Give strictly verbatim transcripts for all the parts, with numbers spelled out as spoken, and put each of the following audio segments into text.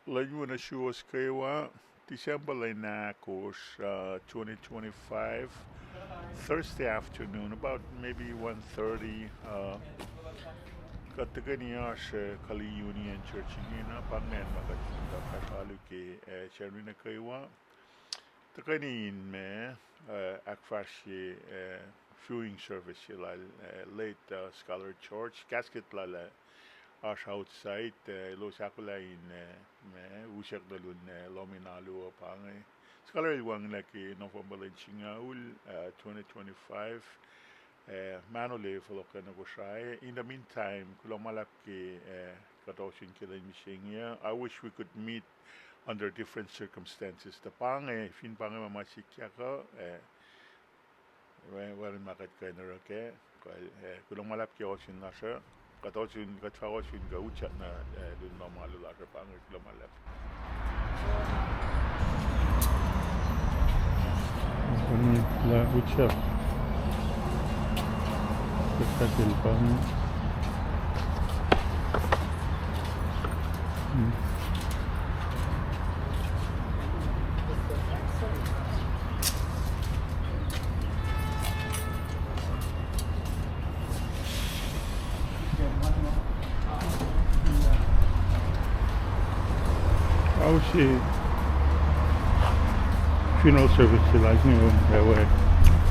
Lwen wo nuh suwos kwewa, December lwen ahkosr, uh, twenty twenty-five, Thursday afternoon, about maybe one thirty, uh, kuht tuhkweni oasr, uh, Kali Union Church ingena, pa ingacn ma kuht fin tuh fahsr alu ke, uh, Sacnri nuh kwewa. Tuhkweni in me, uh, ahkfahsrye, uh, viewing service se lal, uh, late, uh, Scholar George, casket lal, uh, oasr outside, uh, elos ahkolah in, uh, me, usrnguck nuh lun, uh, lohm in alu uh pa inge. Scholar el wacngihnlac ke November lwen singucul, uh, twenty twenty-five. Eh, mahno lwelah fohlohk nuh Kosrae. In the meantime, kuloh ma luhlahp ke, eh, kuht ohsun ke lwen mihsenge uh. I wish we could meet under different circumstances. Tuh pa inge, fin pa inge ma ma sikyak uh, eh, wacngihn ma kuht kuh in oruh kac, kuh, eh, kuloh ma luhlahp ke ohsun lasr uh. Kuht ohsun, kuht fah ohsun kuh utyak nuh, eh, lun lohm alu lasr uh pa inge, kuloh ma luhlahp. Kami lah utyak. Kuht kuh in pa inge. Hmm. Ao se funeral service se lal inge, ewe,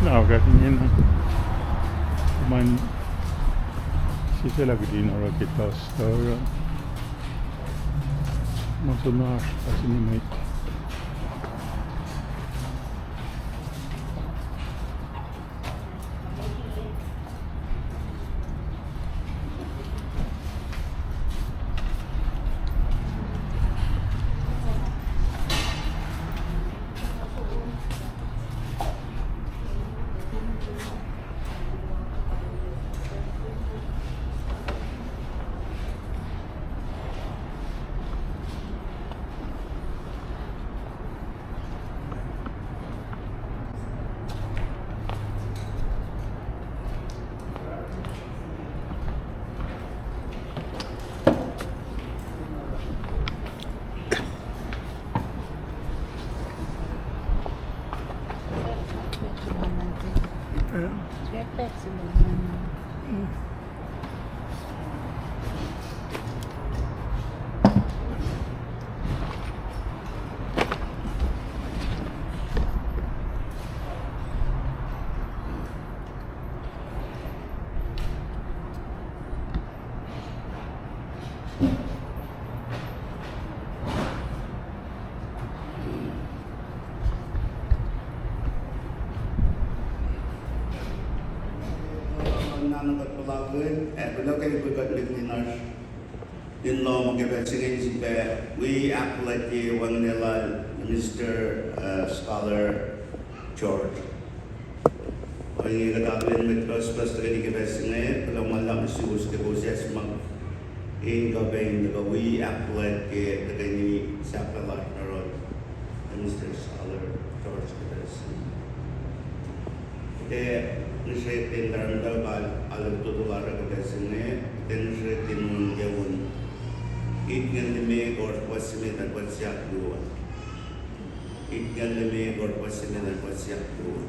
na, kuht ingena. Man, sisela kuht in oruh ke pastor, uh, ma soenna oasr pa se inge met. Ngan kuht puhlakihn, ac kuloh ke kuht met in oasr in lohm ke pacl se inge in sifilpac wi ahkfuhlwactye wacngihnlac lal Mister, uh, Scholar George. Ohinge kuht akihlen mwet pucspucs tuhkweni ke pacl se inge, kuloh ma luhlahp nuh suwos ke kowos siyuck in kuh pac in tuhkuh wi ahkfuhlwact ke tuhkweni sahflah lasr nuh yohrohl Mister Scholar George ke pacl se inge. Kuht ac ngihsre ten taran tuh kal alu toto lasr uh ke pacl se inge, kuht ac ngihsre ten on ke on. Itngucul limekohsr, fuhs se met nuh ke fuhs ahkluo. Itngucul limekohsr, fuhs se met nuh ke fuhs ahkluo.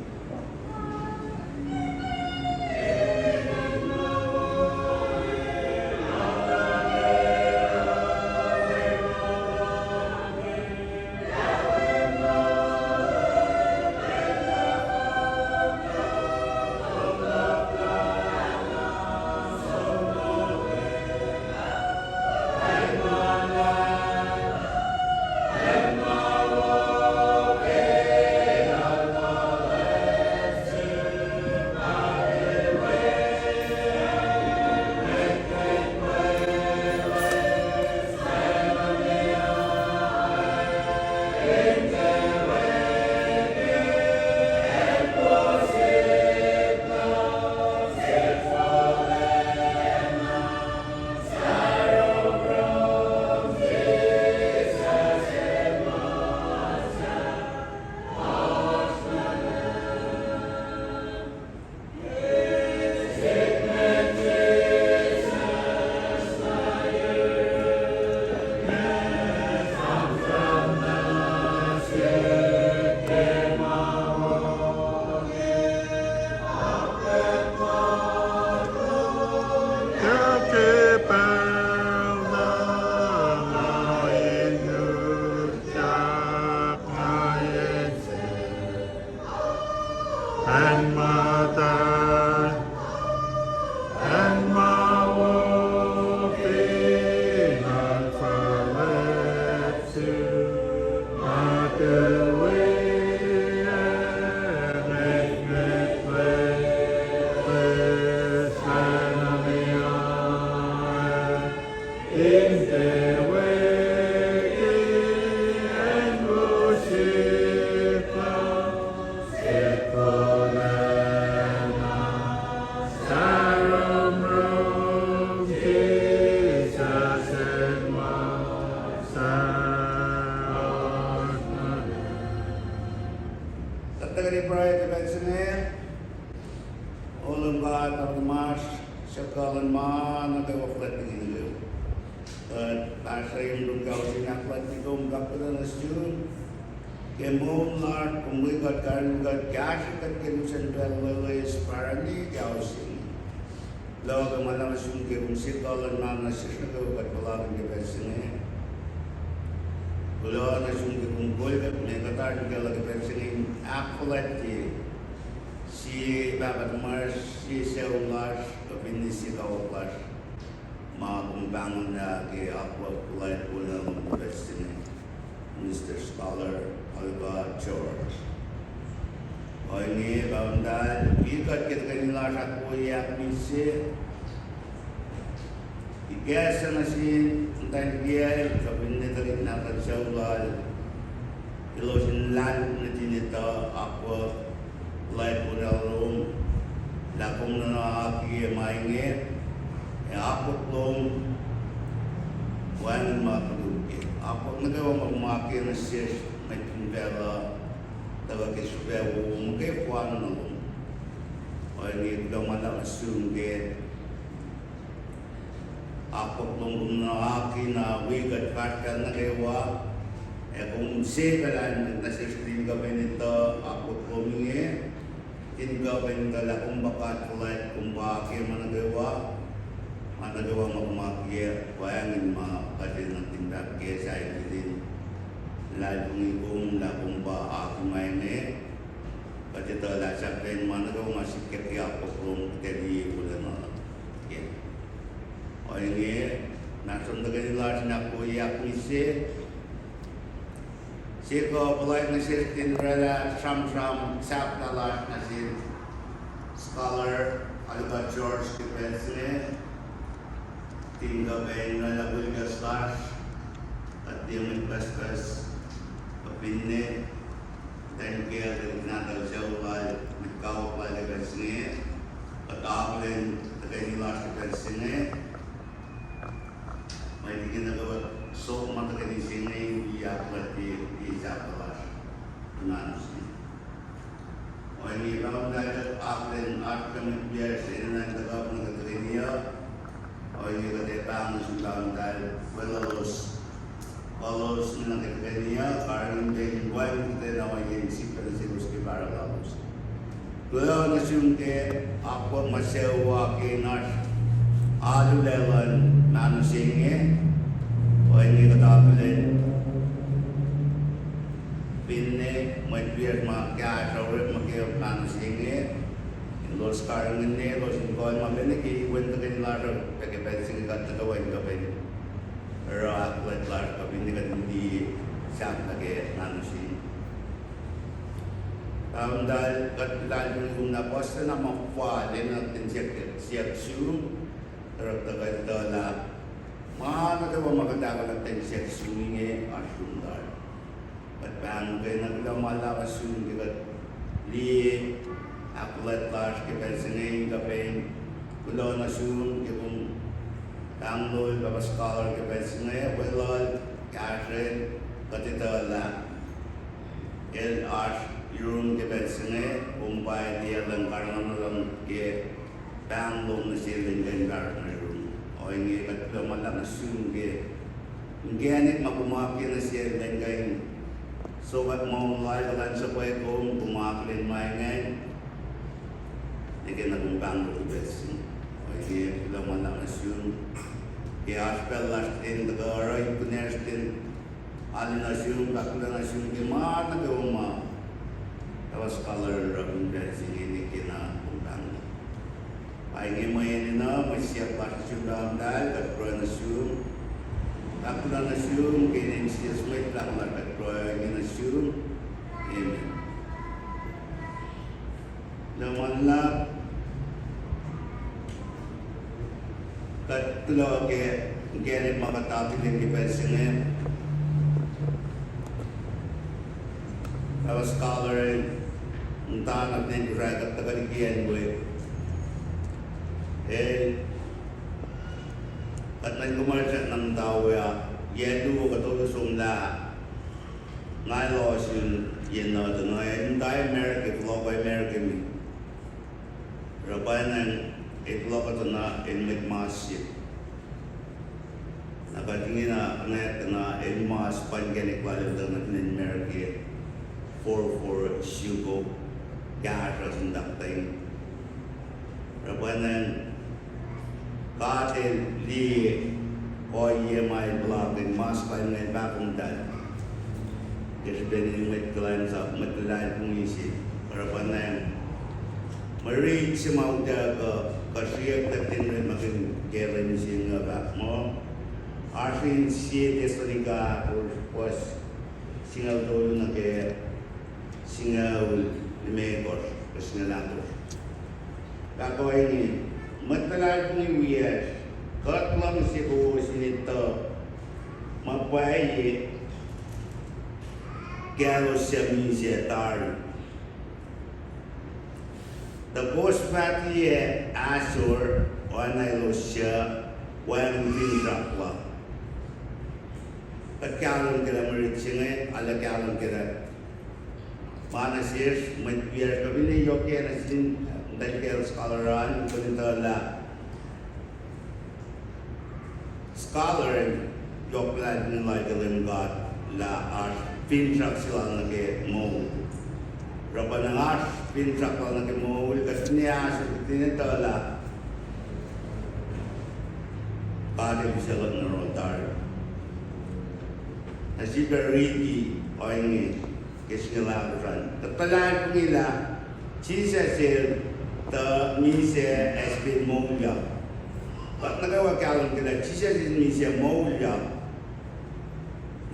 Kuht pruhe ke pacl se inge. O Leum God Pahpah tuhmasr, siyuck kuh luhn ma nuh kwewa fuhlwact liki nuh kwewa. Kuht pahsrweyuck lom ke ohsun ahkfuhlwactye kom, kaktuh nuh sum ke moul lasr, kom wi kuht, karihngihn kuht, kahsrwe kuht ke lusen pacl loeloes, pahsrweni ke ohsun. Kuloh ke ma luhlahp nuh sum ke kom siyuck kuh luhn ma nuh sesr nuh kwewa kuht puhlakihn ke pacl se inge. Kuloh nuh sum ke kom kol kuht, ma kuht oasr nuh kac ke pacl se inge in ahkfuhlwactye sie pahpah tuhmasr, sie sucu lasr, kuh finne sie kawuck lasr, ma kom pahngonlah ke akwuck luhlahlfongi lom ke pacl se inge, Minister Scholar Alba George. Ohinge, Pahpah muhtahl, wi kuht ke tuhkweni lasr ahkwoye ahkmihsye. Ikacslah nuh sin muhtwacn kiyacl, kuh finne tuhlihk nahtuhl sucu lal, elos in lahlmwetmwet in etuh akwuck luhlahlfongi lom, lah kom nuhnak akiyac ma inge, ac akwuck lom wacngihn ma koluk ke akwuck nuh kwewa ma kom akiyac nuh sesr mwet fin facluh, tuhkuh ke srihpac wowo muhkwena lom. Ohinge, kuloh ma luhlahp nuh sum ke akwuck lom, kom nuhnak in wi kuht fahsr pacl nuh kwewa, ac kom sifacna nuh sesr in kuh pac in etuh akwuck lom inge, in kuh pac in etuh lah kom pa God fuhlwact, kom pa ke ma nuh kwewa, ma nuh kwewa ma kom akiyac wacngihn ma kuht enenuh in fahk ke sahflah in luhlahlfongi kom lah kom pa aki ma inge. Kuht etuh lah sahflah in ma nuh kwewa ma sikyak ke akwuck lom kuht ac liye wolacna kac. Ohinge, inmahsrlon tuhkweni lasr in ahkwoye ahkmihsye, sie kuh puhlaik nuh sesr in oraclah sramsram sahflah lasr nuh sin Scholar Alba George ke pacl se inge, in kuh pac in oraclah wilkas lasr, kuht liye mwet pucspucs, kuh finne muhtwacn kiyacl, tuhlihk nahtuhl sucu lal, mwet kawuck lal ke pacl se inge, kuht akihlen tuhkweni lasr ke pacl se inge. Mweyen nuh kwewa suk ma tuhkweni se inge in ahkfuhlwactye sahflah lasr, tuh na nuh sin Ohinge, Pahpah muhtahl, kuht akihlen oasr mwet wiyacsr enenuh in tuhkuh nuh ke tuhkweni uh. Ohinge, kuht ac pahngon nuh sum, Pahpah muhtahl, weluhlos, kulos nuh ke tuhkweni uh, karihngihn pac in wacngihn kuhtwena ohiyac in sifacna selos ke pahpah lalos. Kuloh nuh sum ke akwuck ma sucu uh ke in oasr alu luhn mahno se inge. Ohinge, kuht akihlen finne mwet wiyacsr ma kahsruh orekma ke mahno se inge, elos karihngihn, elos in kuh in ma pacna ke wen tuhkweni lasr uh, pac ke pacl se inge kuht tuhkuh wen kuh pac in oruh ahkfuhlwact lasr kuh finne kuht in liye sahflah ke mahno se inge. Pahpah muhtahl, kuht luhlahlfongi kom na puhs na ma fal enenuh in siyuck, siyuck sum, oruh kuht etuh lah ma nuh kwewa ma kuht ahkolah in siyuck sum inge oasr lom tari. Kuht pahngon kena kuloh ma luhlahp nuh sum ke kuht liye ahkfuhlwact lasr ke pacl se inge in kuh pac in kuloh nuh sum ke kom pahngon Pahpah Scholar ke pacl se inge, weluhl, kahsrwel, kuht etuh lah el oasr yurum ke pacl se inge, kom pa el liyacl in karihngihn lom ke pahng lom nuh sel in kuh in kahsruh nuh yurum. Ohinge, kuht kuloh ma luhlahp nuh sum ke inkacnek ma kom akiyac nuh sel in kuh in sokwack moul lal, kuhlwacnsapuh kom, kom akihlen ma ingacn, nwe ke na kom pahngon ke pacl se inge. Ohinge, kuloh ma luhlahp nuh sum ke oasr pacl lasr in tuhkuh oruh ip kunacsr in alu nuh sum, ahkkuhlah nuh sum ke ma nuh kwewa ma Pahpah Scholar el oruh fin pacl se inge, nwe ke na kom pahngon. Pa inge mwe enenuh, mwe siyuck lasr nuh sum, Pahpah muhtahl, kuht pruhe nuh sum, ahkkuhlah nuh sum ke inen Jisus Mwet Lahngo lasr kuht pruhe inge nuh sum. Amen. Kuloh ma luhlahp, kuht kuloh ke inkacnek ma kuht akihlen ke pacl se inge. Pahpah Scholar el muhta nuh fin acn Kosrae, kuht tuhkuh liki acn we. El, kuht nuhnkuh muh el srackna muhta we ah, yac luo kuh tolu somlah nga elos in Yen na tuh na el muhta America, fohlohk America me. Oruh pwacnwacng el fohlohk tuh na el mwet mas se. Na kuht ingena, na kuht na el mas pa inkacnek lal el tuh na fin acn America, forfor suk kahsruh sin taktuh inge. Oruh pwacnwacng God el liye ohiyac ma el puhlakihn mas lal inge el pahkomuhtahl ke srihpen mwet kuhlwacnsap, mwet luhlahlfongi se. Oruh pwacnwacng mwe rit se ma utuckuh, kuh sriyuck kuht in orekmakihn ke lwen se inge fahk muh, oasr in sie Thessalonica, fuhs singucul tolu nuh ke singucul limekohsr, ke singucul ahkosr. Fahk ohinge, mwet luhlahlfongi wiyacsr, kuht luhngse kowos in etuh ma pwacye kaclos suc misac tari. Tuh kowos fah tiac ahsor oacna elos suc wacngihn finsrak la. Kuht kahlwem ke lah mwe rit se inge, arlac kahlwem ke lah ma nuh sesr mwet wiyacsr, kuh finne yohk nuh sin, uh, medical scholar an, kuh in etuh lah scholar yohk luhlahlfongi lal ke Leum God lah oasr finsrak se lal nuh ke moul. Oruh pwacnwacng oasr finsrak lal nuh ke moul, kuht finne ahsor, kuht in etuh lah God el usaclak nuh yohrohl tari. Na sifilpac riti ohinge ke singucul ahkosr an. Kuht luhlahlfongi lah Jisus el tuh misac ac sifil moulyak. Kuht nuh kwewa kahlwem ke lah Jisus el misac moulyak.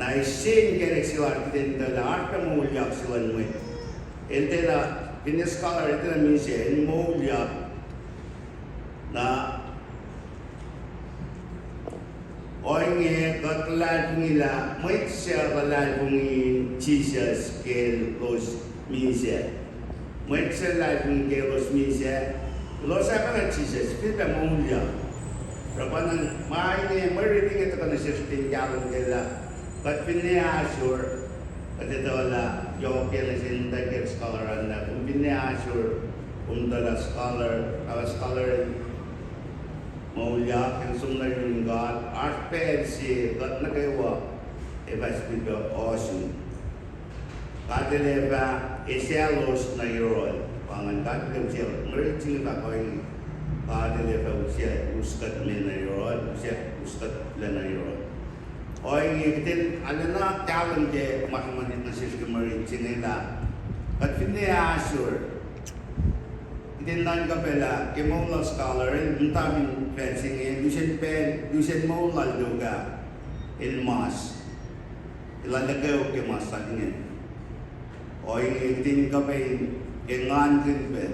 Na use inkacnek se lasr kuht in etuh lah oasr pac moulyak se luhn mwet. El tiacna, finne scholar, el tiacna misac, el moulyak. Na ohinge kuht luhlahlfongi lah mwet suc luhlahlfongi Jisus ke elos misac. Mwet suc luhlahlfongi ke elos misac, elos ac pacna Jisus, sifilpac moulyak. Oruh pwacnwacng ma inge, mwe rit inge tuhkuh nuh sesr in kahlwem ke lah kuht finne ahsor, kuht etuh lah yohk nuh sin medical scholar an lah kom finne ahsor, kom etuh lah scholar, uh, scholar moulyak, el som nuh yurin God, oasr pacl se kuht nuh kwewa ac fah sifilpac ohsun. God el ac fah esaclos nuh yohrohl. Pa ingacn God el ac usaclos. Mwe rit se inge fahk ohinge, God el ac fah use, us kuht me nuh yohrohl, use, us kuht lac nuh yohrohl. Ohinge kuht in arulacna kahlwem ke ma sruhmuhnyuck nuh sesr ke mwe rit se inge lah kuht finne ahsor, kuht in nuhnkuh pac lah ke moul lal scholar el muhta fin facl se inge, lusen pacl, lusen moul lal tok ah, el mas. El arlac kweok ke mas lal ingacn. Ohinge kuht in kuh pac in engankihn pac,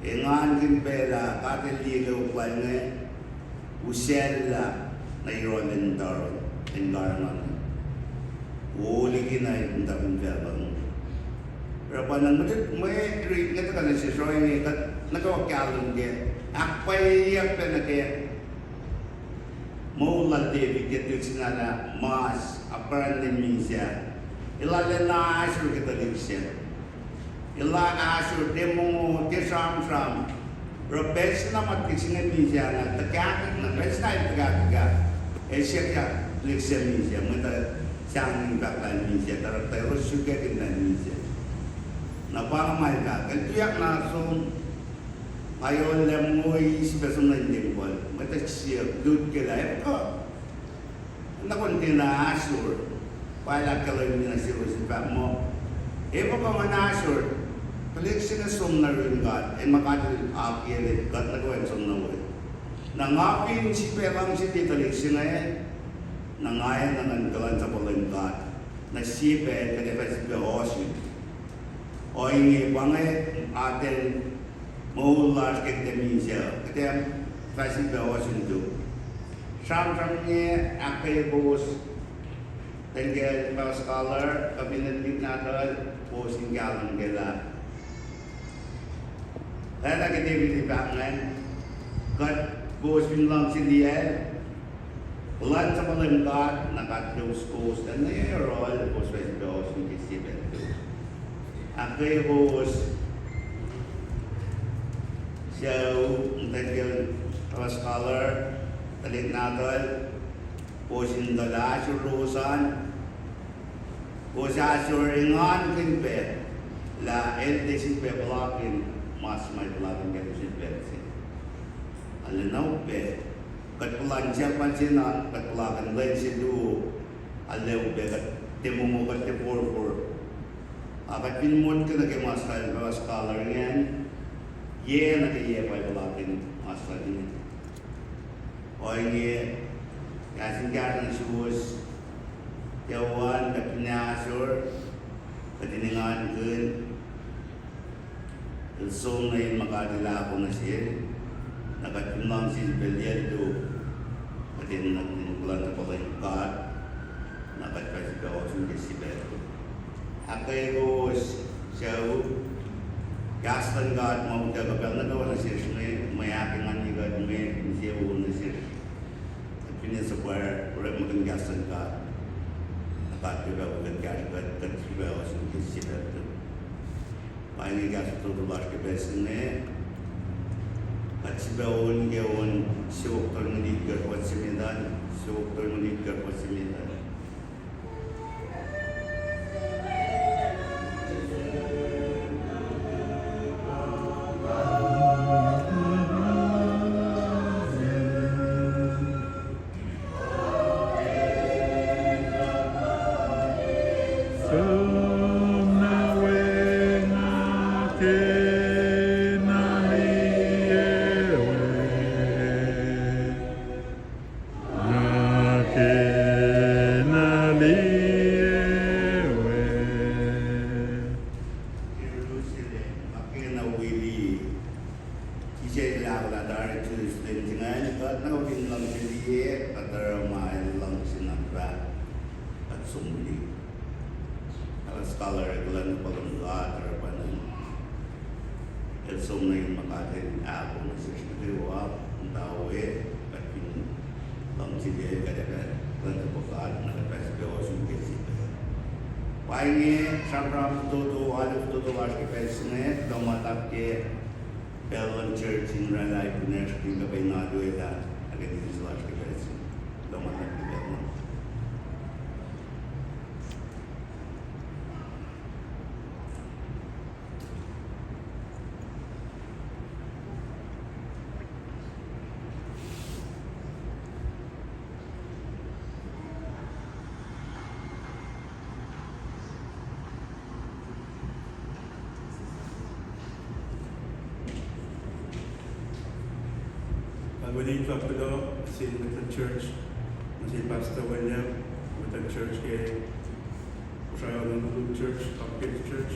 engankihn pac lah God el liye kweok lal inge, usacllah nuh yohrohl in muhta yohrohl in karihngihn, wo likina el muhta fin facluh. Oruh pa na mwe, mwe rit inge tuhkuh nuh sesr ohinge kuht nuh kwewa kahlwem ke, ahkpwacyeyuck pac nuh ke moul lal David ke tuhlihk se na lah mas, apkuhran in misac. El arulacna ahsor ke tuhlihk se. El ahsor tiac mongo, tiac sramsram. Oruh pacl se na ma tuhlihk se inge misac na, tuhkahkihn na, pacl se na el tuhkahkihn ah, el siyuck tuhlihk se misac, mwet uh sahngweng fahk lah el misac, tuhsruhktuh elos sukakihn lah el misac. Na pa inge ma el fahk, el tuyak na som, ayol lah mongo, eis pac som nuh in tempuhl. Mwet uh siyuck, lut ke lah, e kuh na kom tiacna ahsor? Pa el ahkkahlwemye nuh selos in fahk muh, efuh kuh ngan ahsor? Tuhlihk se inge som nuh yurin God, el ma God el akiyac, kuht nuh kwewa in som nuh we. Na nga fin sifilpac luhngse tuhlihk se inge, na nga enenuh in kuhlwacnsapuh luhn God. Na sie pacl kuht ac fah sifilpac ohsun. Ohinge pa inge atacn moul lasr ke kuht ac misac, kuht ac fah sifilpac ohsun tok. Sramsram inge ahkkweye kowos, ten ke pacl scholar, kuh finne tuhlihk nahtuhl, kowos in kahlwem ke lah, lwelah ke David el fahk ingacn, kuht, kowos fin luhngse liyacl, Kuhlwacnsapuh luhn God, na kuht luhngse kowos, na yohrohl kowos, fah sifacna ohsun ke sie pacl. Ahkkweye kowos sucu, muhtwacn kiyacl, scholar, tuhlihk nahtuhl, kowos in tuh ahsor lowos an, kowos ahsor engankihn pac lah el tiac sifilpac puhlakihn mas ma el puhlakihn ke lusen pacl se. Arulacna upac, kuht puhlan sahk pal se na kuht puhlakihn lwen se luo, arlac upac kuht tiac mongo, kuht tiac forfor. A kuht fin motko nuh ke ma scholar, scholar ingacn, yac nuh ke yac pa el puhlakihn ma scholar ingacn. Ohinge, kahs in kahsruh nuh suwos, yac an kuht fin ahsor, kuht in engankihn, el som nuh in ma God El ahko nuh sel, na kuht fin luhngse pacl yac luo, kuht in nuh in kuhlwacnsapuh luhn God, na kuht fah sifacna ohsun ke sie pacl. Ahkkweye kowos sucu, kahs luhn God ma utuckuh pacl nuh kwewa nuh sesr inge, mwe ahkenganye kuht, mwe insewowo nuh sesr. Kuht finne suhpwacr orekmakihn kahs luhn God, na God El fah wi kuht, kahsruh kuht, kuht sifacna ohsun ke sie pacl. Pa inge kahs fototo lasr ke pacl se inge. Kuht sifacna on ke on siofok tolngoul itkohsr, fuhs se met an, siofok tolngoul itkohsr, fuhs se met an. Jerusalem, akena wili. Sisaclah lah tari Jerusalem se ingacn, kuht na kuht in luhngse liye, kuht oruh ma El luhngse na fah kuht som wili. Arlac scholar kuhlwacnsapuh luhn God oruh pa na El som nuh in ma God El ahko nuh sesr nuh kwewa, muhta we, kuht fin luhngse liye, kuht ac fah kuhlwacnsapuh God, na kuht fah sifacna ohsun ke sie pacl. Pa inge sramsram fototo, alu fototo lasr ke pacl se inge, kuloh ma luhlahp ke pacl luhn church in oraclah ip kunacsr in kuhpacna alu lah, ac ke nis lasr ke pacl se inge. Kuloh ma luhlahp ke pacl ma Kalweni in fahk kuloh nuh sin mwet luhn church, nuh sin Pastor William, mwet luhn church ke Kosrae Honolulu Church, Baptist Church.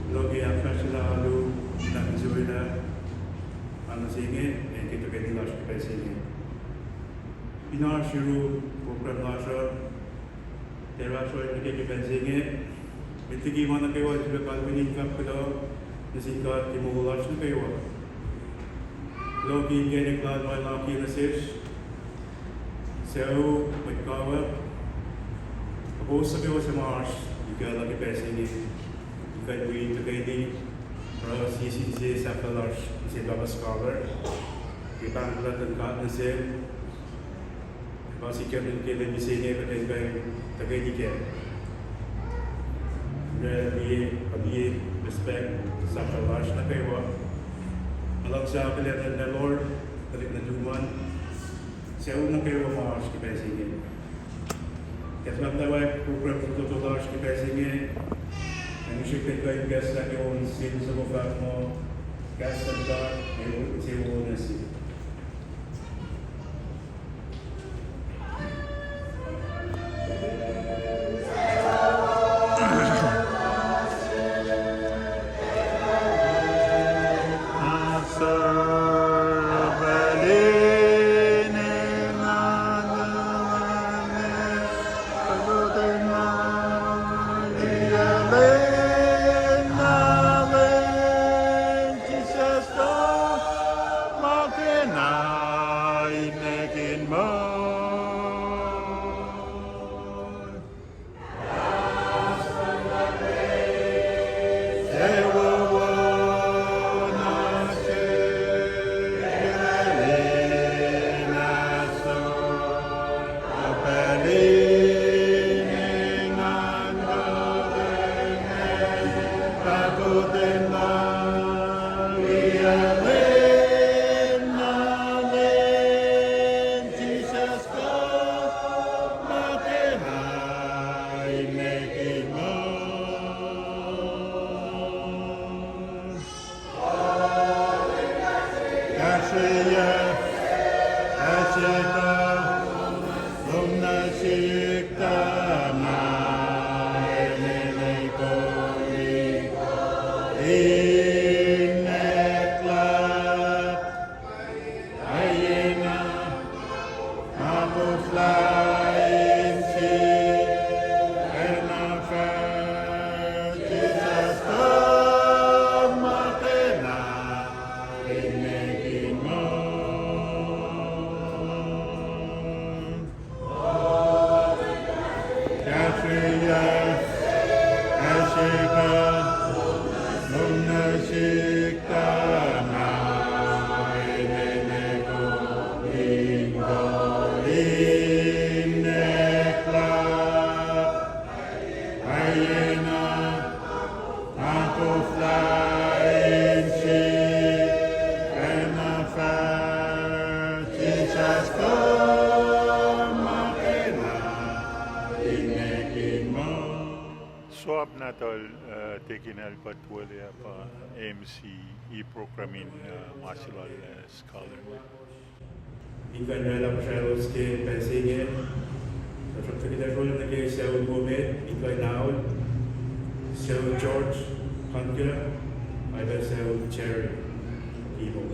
Kuloh ke ahkfahsryelah alu, na insewowo lah, alu se inge, ac ke tuhkweni lasr ke pacl se inge. Fin oasr yurum program lasr uh, tiac oasr ohinge ke pacl se inge, met liki ma nuh kwewa, sifilpac kalweni in fahk kuloh nuh sin God ke moul lasr nuh kwewa. Kuloh ke inkacnek Lal ma El akiyac nuh sesr, sucu, mwet kawuck, kowos nuh kwewa suc ma oasr ekuhllah ke pacl se inge, in kuh in wi tuhkweni, oruh sie sin sie sahflah lasr nuh sin Pahpah Scholar, ke pahngpahng luhn God nuh sel, pa sikyak nuh ke lwen mihsenge kuht in kuh in tuhkweni kac. Nga liye, liye respect sahflah lasr nuh kwewa. Nga luhngse akihlen Lord, tuhlihk nuhtum an, sucu nuh kwewa ma oasr ke pacl se inge. Ke kuht muhtwacwacack program fototo lasr ke pacl se inge, nga srihke kuh in kahslah ke on sin soko fahk muh, kahs luhn God, ac insewowo nuh sesr. Swab nahtuhl, uh, Tekin el kuht wele pa M C E program in, uh, ma se lal, uh, scholar. In kuh in oraclah puhsralos ke pacl se inge, tuhsruhktuh kuht ac srolah nuh ke sucu wo met, in kuh in aol, sucu George Panke, ac pacl sucu Jerry Kimo.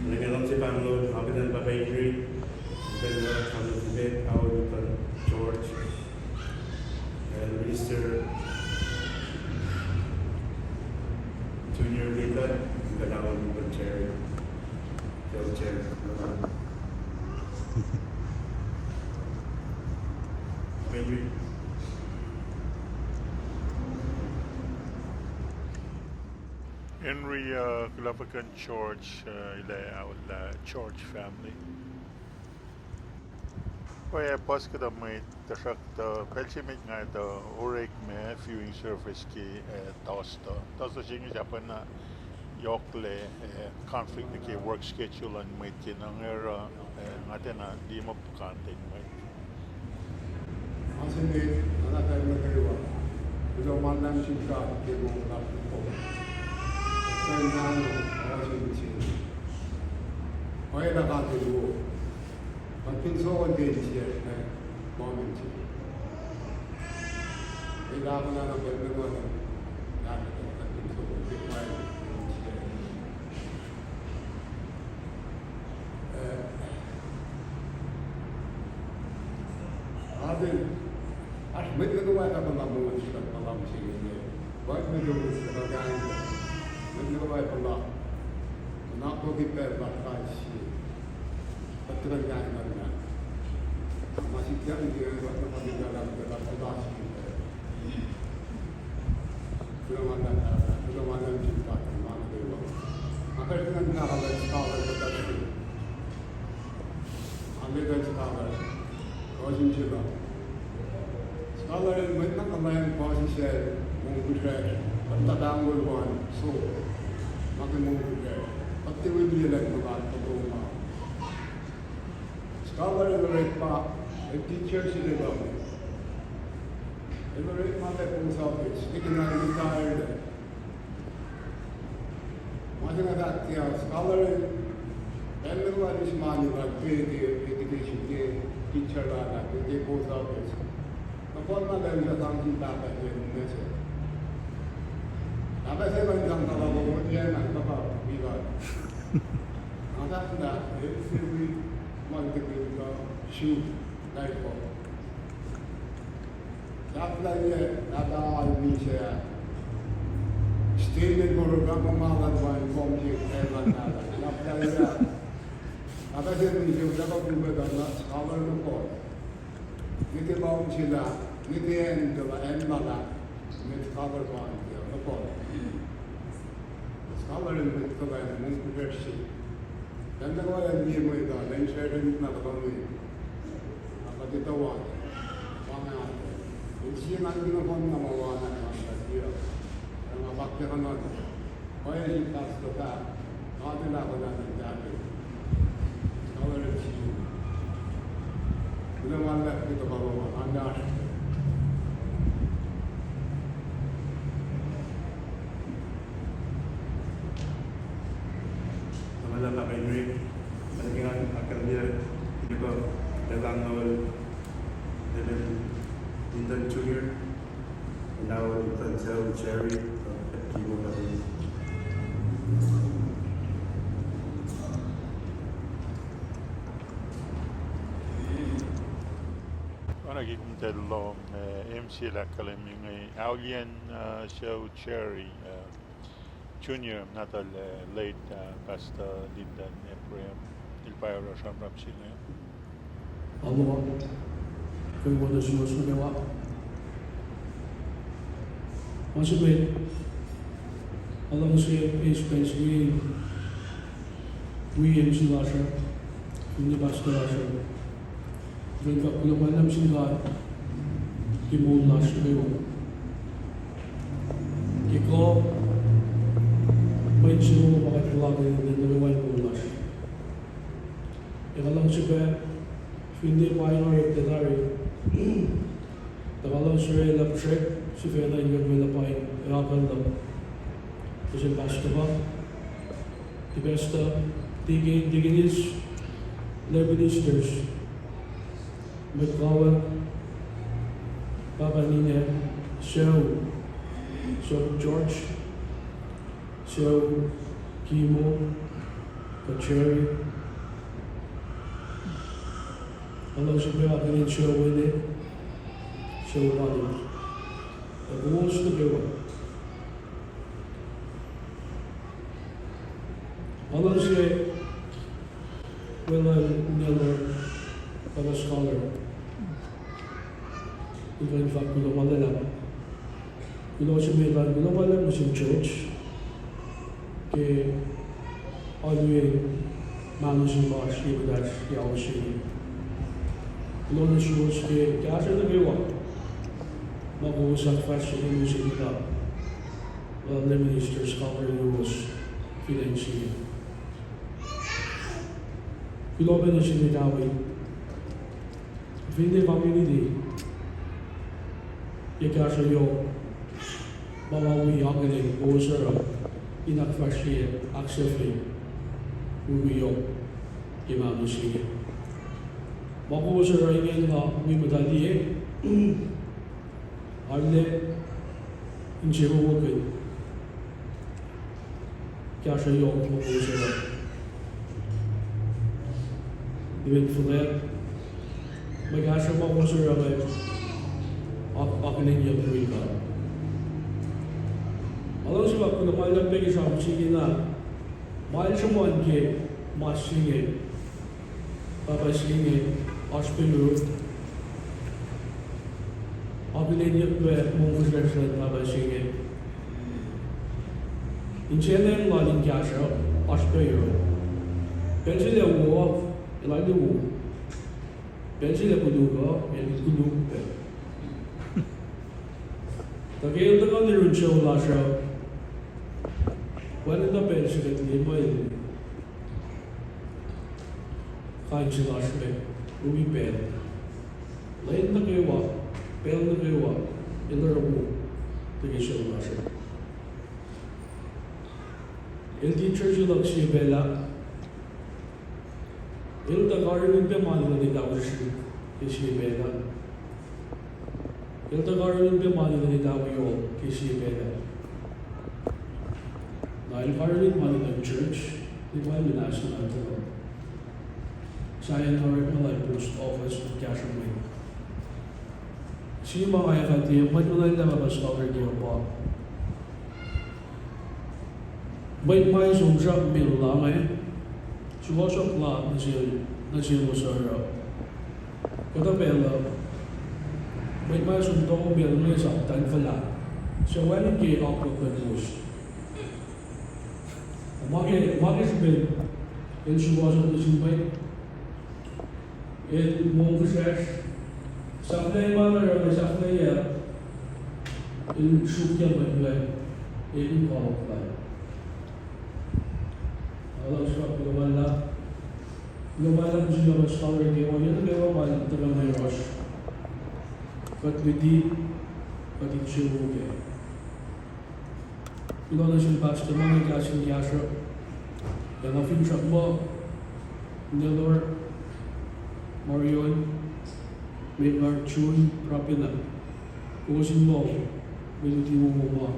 Lengtacng se pahngol, akihlen Papa Henry, in kuh in oraclah sucu wo met, aol in kuh George, el Minister Junior Peter, in kuh in aol in kuh Jerry. Henry, uh, kuloh fuhkah George, uh, elac aol lah George family. Oacyacpac puhs kuhtuh mwet, tuhsruhktuh pacl se met nga tuh orekma viewing service ke, eh, Thursday. Thursday se inge sahp na yohklac, eh, conflict nuh ke work schedule luhn mwet ke nuh ngeruh, eh, nga tiacna liye ma puhkantwen mwet. Ma se met, nga na pacl nuh kwewa, kuloh ma luhlahp sin God ke moul lasr uh. Kuht in mahno, oasr in se. Oacna God El wo. Kuht fin sohn ke insiyacsr, eh, moul in se. El ahkolah na pacl nuh kwewa, na kuht fin sohn ke moul in se. Eh, Amen. Oasr mwet nuh kwewa tuh puhla moul se, puhla mihsenge. Mwet nuh kwewa tuh puhla kain. Mwet nuh kwewa puhla. Nuhnak liki pacl lasr kais sie. Kuht tuhkuh kain na. Ma sikyak ke kuht nuh kwewa tuh puhla, puhla sie. Kuloh ma luhlahp, kuloh ma luhlahp sin God, ma nuh kwewa. Nga kuh in ahkkahlwemye scholar ke pacl se. Nga lwelah scholar, Cousin Jila. Scholar el mwet na kuhlwacng puhsisacl, mongfihsrwacsr, kuht tuh pahngon wan, so, ma ke mongfihsrwacsr, kuht tiac wi liye lah muhta kuht ma. Scholar el orekma, el teacher se lwelah. El orekma ke post office, tikin na retired. Ma se nga fahk ke scholar el, el nuh kwewa eis mani lah ke, ke education ke teacher lal ah, ke, ke post office. Nohfohn na pacl se sang sin pahpah se, mwe se. Pahpah se kuh in sang tuh lalo, mwe se na, pahpah, wi lal. Nga fahk na, el se wi, ma ke wi lal, suk, light bulb. Sahflahiyac, pahpah el misac. Stamen moru pahpah ma lal wan kom ke pahpah ma lal. Sahflahiyac. Pahpah se misac, pahpah pumpe pahpah scholar nohfohn. Nge ke pahpah sila, nge ke acn tuh la, acn ma la, nge scholar pahpah sila nohfohn. Scholar el mwet kuhlwacng, mongfihsrwacsr se. Pacl nuh kwewa el liye mwet uh, lwen sesr in na tuhkuh me. Ac kuht etuh wa, pa nga. El sie ngan kena kom na ma wa na kena sie. Ac nga pak ke kena. Pwacye sin pastor fahk, God El ahkolah in tahfwelah. Scholar el sie. Kuloh ma luhlahp ke tuhkuh lom an, oasr. Kuloh ma luhlahp Papa Henry, ma liki ngan ahkkahlwemye, in kuh, Elder Lannol, Elder Linton Junior, Elder Linton Jerry, Kimo Pahpah. Oacna ke kom tuh lohng, eh, M C el ahkkahlwemye inge, aoliyacn, eh, Sir Jerry, eh, Junior, nahtuhl, eh, late, eh, Pastor Linton Ephraim, el pa oruh sramsram se inge. Alo, kwewana suwohs nuh kwewa. Ma se met, nga luhngse eis pacl se inge wi M C lasr uh, finne pastor lasr uh, in kuloh ma luhlahp sin God ke moul lasr nuh kwewa. Ke kuh, mwe insewowo ma kuht puhlakihn nuh kwewa ke moul lasr. Ac nga luhngse pac, finne pa inge orekla tari, tuh nga luhngse orwaclah puhsrek sifacna in kuht orwaclah pa in akuhkuhin luhk nuh sel pastor pa, ke pastor, deacon, deaconess, lay ministers, mwet kawuck, pahpah ninac, sucu, sucu George, sucu Kimo, kuh Jerry. Nga luhngse pac akihlen sucu Wene, sucu Panu, ac kowos nuh kwewa. Nga luhngse weluhl Nelor, pahpah scholar, in kuh in fahk kuloh ma luhlahp. Kuloh se met an, kuloh ma luhlahp nuh sin church ke alu in mahno se lasr ye kuht ke ao se inge. Kuloh nuh suwos ke kahsruh nuh kwewa ma kowos ahkfahsrye ke mihsenge, lal minister, scholar lowos fin acn se inge. Kuloh pac nuh sin mwet Awi, finne community, ke kahsruh yohk ma nga wi akihlen kowos oruh in ahkfahsrye, ahksahfye wi yohk ke mahno se inge. Ma kowos oruh ingena wi muhta liye, arlac insewowo ke kahsruh yohk ma kowos oruh. Nimet fuhlwact, mwe kahsruh ma kowos oruh inge, ak-, akihlenyuck yurin God. Nga luhngse fahk kuloh ma luhlahp pac ke sramsram se ingena, ma el sruhmuhn ke mas se inge, pahpah se inge, oasr pac yuruk, akihlenyuck pac mongfihsrwacsr luhn pahpah se inge. Insiyacn lal in kahsruh, oasr pac yuruk. Pacl se el ac wo, el ac wo. Pacl se el ac koluk uh, el koluk pac. Tuh ke el tuhkuh nuh yurin sucu lasr uh, wacngihn na pacl se kuht liye muh el kain se lasr me, wi pacl. Lwen nuh kwewa, pacl nuh kwewa, el oruh wo nuh ke sucu lasr uh. El tiac church luhk sie pacl ah. El tuh karihngihn pac mani luhn etawi srihsrihk ke sie pacl ah. El tuh karihngihn pac mani luhn etawi yohk ke sie pacl ah. Na el karihngihn mani luhn church, el pa muhnahs na tuh sahyacn orekma lal post office, kahsruh mwet. Sie ma nga ac fah tiac, mwet muhnahs lah pahpah scholar ke pa mwet ma el som sramsram la inge, sukohsohk la nuh sel, nuh selos oruh. Kuhtuh pacl uh, mwet ma el som topuk pacl inge sap tanfuhlah, suc wacngihn ke akwuck luhn kowos. Ma ke, ma ke srihpen el sukohsohk nuh sin mwet, el mongfihsrwacsr, sahflahiyac ma el oruh, sahflahiyac, el sruokyac mwet inge, el in kawuck lal. Nga luhngse fahk kuloh ma luhlahp, kuloh ma luhlahp nuh sin pahpah scholar ke ma, yac nuh kwewa ma el tuhkuh nuh yohrohsr. Kuht luti, kuht insewowo kac. Kuloh nuh sin pastor ma inge, kahs in kahsruh. Ac nga finsrak muh Nelor, Marion, Megar, June, Rapina, kowos in moul mwe luti wowo ma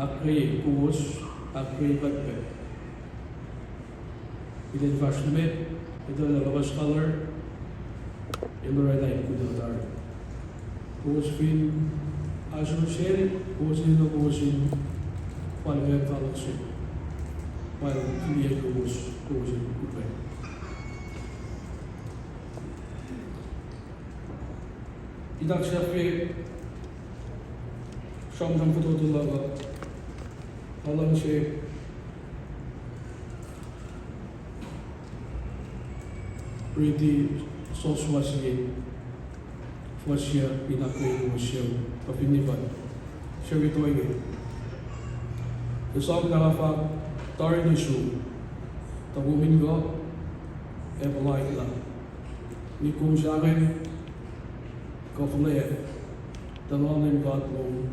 ahkkweye kowos, ahkkweye kuht pac. Kuht in fahsr nuh met, etuh lah pahpah scholar el orwaclah in kuhtuh tari. Kowos fin ahsor sel, kowos in enenuh kowos in fal ke fellowship, pa el fihliyac kowos, kowos in upac. Kuht ahksahfye Sramsram fototo luhk uh, nga luhngse riti Sosua sie, fuhs sie, in ahkkweye luo sie, kuh finne pa seri toeni. Esam lah nga fah tari nuh sum, tuh kom in kuh ac puhlaiklah, ni kom sahngweng kuh fuhlweack, tuh nga Leum God lom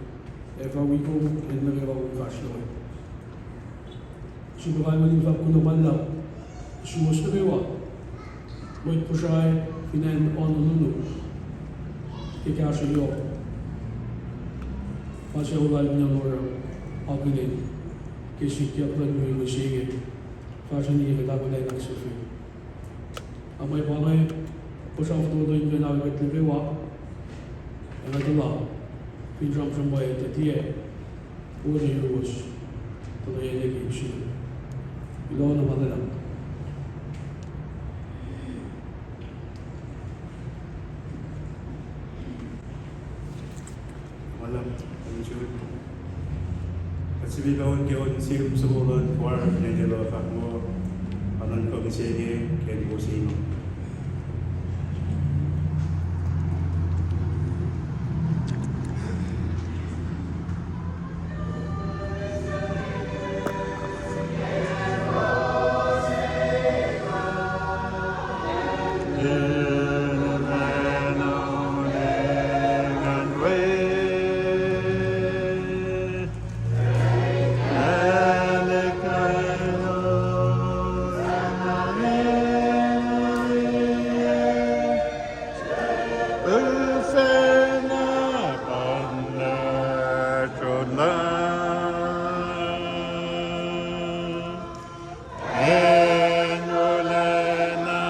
ac fah wi kom in nuh kwewa kom fahsr we. Sifilpac kalmac in fahk kuloh ma luhlahp suwos nuh kwewa, mwet Kosrae, fin acn Honolulu, ke kahsruh yohk, ma sucu lal Minalora akihlen ke sikyak luhn mwe mihsenge, fahsrweni ke kuht ahkolah in ahksahfye. Ac mwe pa inge, puhsra fototo in kuh in ahkkweye kuht nuh kwewa, ac nga tuh la, fin sramsram pwacye tuh tiac, wo nuh yuruwos, tuh lwelah ke ipsina. Kuloh na ma luhlahp. Malam, malam sihk. Kuht sifilpac on ke on sim soko luhn Choir, nete luhn fahk muh, anan kuh mihsenge, ke wo se inge. Acn wolacna,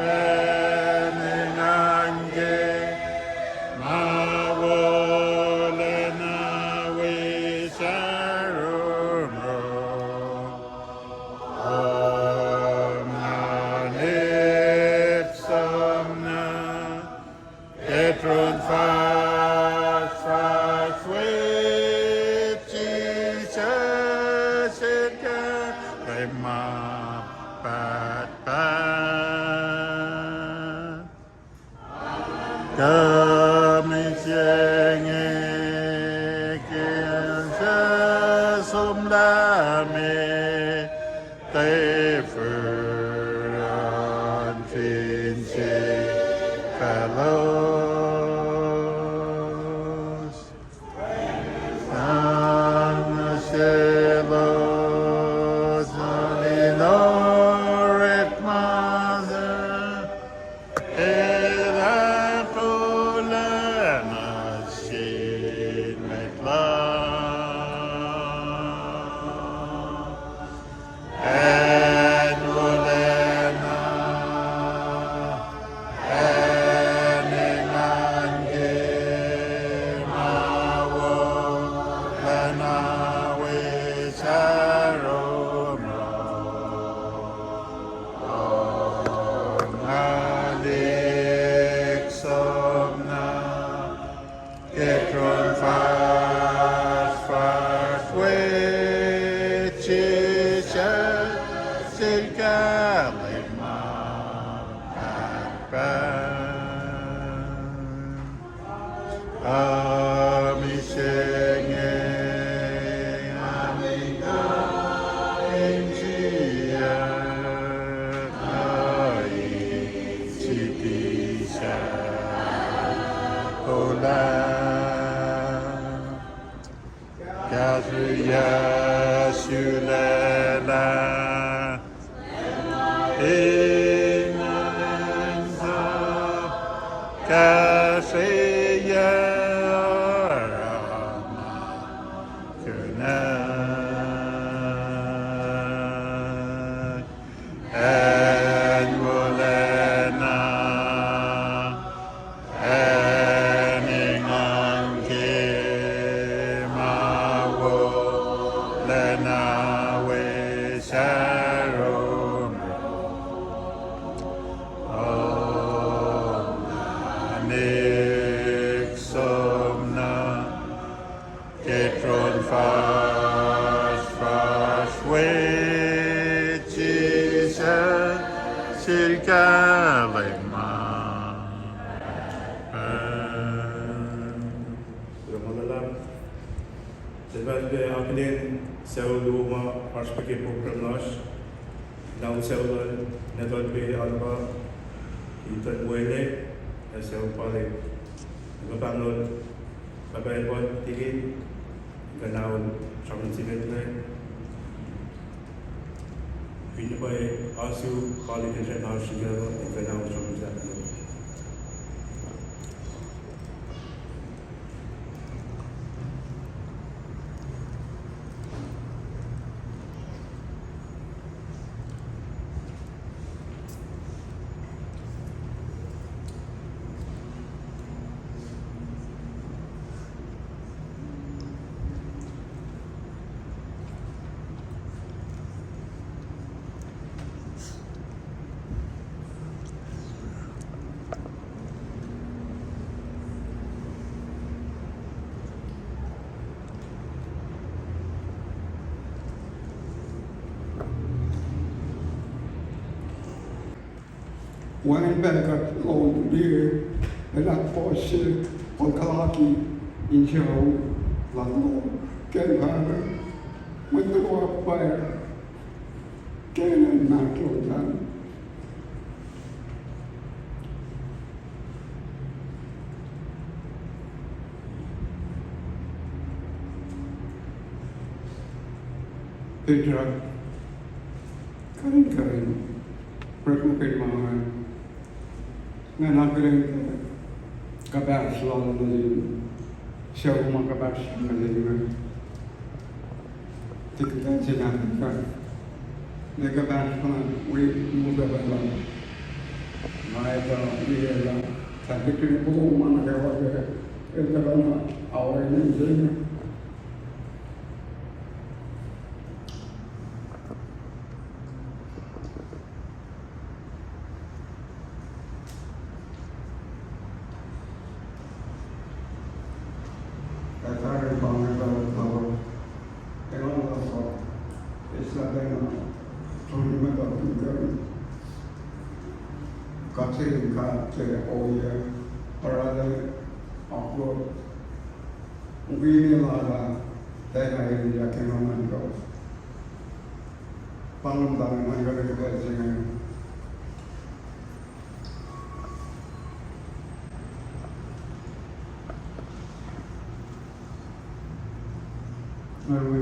acn engan ke, ma wolacna wi sarum ro. Om na nik som na, Petron fas, fas we Jisus el kalem ma pahtpaht. Kuh mihsenge ke el suc somlah me, tefer an fin se falos. Sang nuh selos, alu in orekma se, el ahkolah nuh sin mwet lalos. Acn wolacna, acn engan ke, ma wolacna wi sarum ro. Om na lik som na, Petron fas, fas we Jisus el kalem ma pahtpaht. Kuh mihsenge, amen, kuh in siyuck, kuh in siti sahk kolah. Kahsrweyuc sulaclah, in acn sap kahsrweyuc oruh ma kunac. Acn wolacna, acn engan ke, ma wolacna wi sarum ro. Om na nik som Sefanpe akihlen sucu luo ma oasr pac ke program lasr. Nau sucu luhn Netolpe Aluka, Ethan Wele, ac sucu Palek. Ac pahng lal Pahpah Edward Tikin, in kuhnahoslah sramsram se inge. Finne pwacye, oasr sucu Palek in srackna oasr srihke, in kuhnahoslah sramsram se inge. Wacngihn pacl kuht lohng liye, elah puhs se, kol kalaki, insucu, lat lohng, kacl pahpah, mwet nuh kwewa pwacr, kacl in mahtuh sahyac. Petra, kain kain, prekmukil ma nga, nga na kuh in kuhpahsr lal nuh sin sucu ma kuhpahsr nuh sin me. Tikin se na ka, ne kuhpahsr na wi muhta pacl na, na etuh liye lah, sahp tikin polo ma nuh kwewa ke, el kuhpahsr na, aoa in se na. Ac tari pa inge pacl uh, engan lasr uh, eislah pacna, tuni ma kuht in kuh in, kuht in kuh ke ohiyac, oraclah, akwuck, wi ne lal ah, tiacna elyah ke nguhn luhn God. Pa inge ma nga kuh in kuh in se inge. Nga wi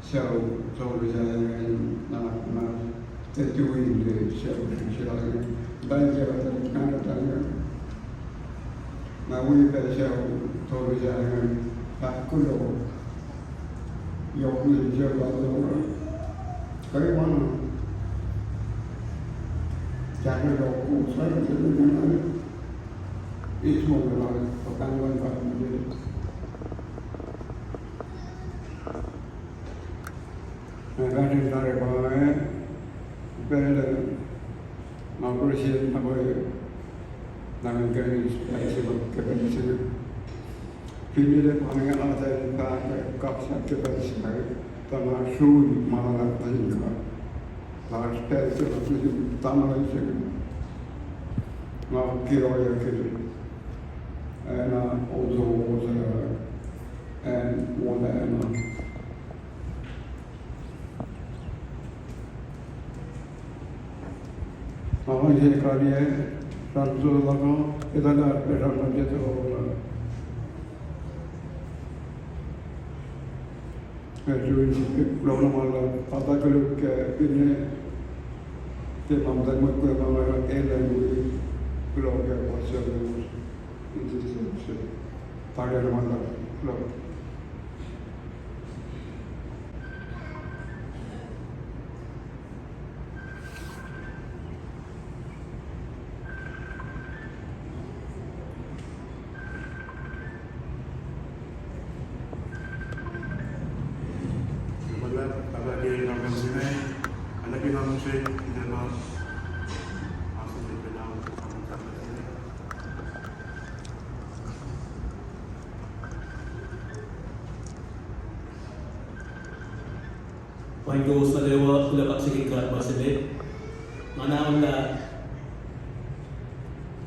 sucu Tohkohsrah inge, na ma, tuh tuh in sucu Tohkohsrah inge, tuh ke tuh ke tuh ke. Nga wi pac sucu Tohkohsrah inge, fahk kuloh yohk nuh sin sucu lal Lohra. Kuh ma na, kahsruh yohk kowos fahk nuh sin sucu lal, eis moul lal, kuh pahng luhn God nuh sel. Nga fahsr in tari pa inge, pacl, nga appreciate na pwacye, na ngan kuh in eis pacl se ma ke pacl se inge. Finne pa inge nga tuh in fahk kaksak ke pacl se inge, tuh nga sun ma luhlahp nuh sin God. Lasr pacl se luhk nuh sin tamuhlwel se inge. Nga ke ohiyac ke, ac na also was a, and what am I? Nga luhngse kaliyac, sramsram luhk uh, etuh lah sramsram se tuhkuh lah. Ac tuh in kuloh na ma luhlahp, pahpah koluk ke finne, ke ma muhta mwet kwewa ma nga elan wi, kuloh ke puhsisacl lowos, in Jisus' name. Pahpah na ma luhlahp, kuloh. Paing kowos nuh kwewa, kuloh kaksakihn God ma se met. Nga na oruh lah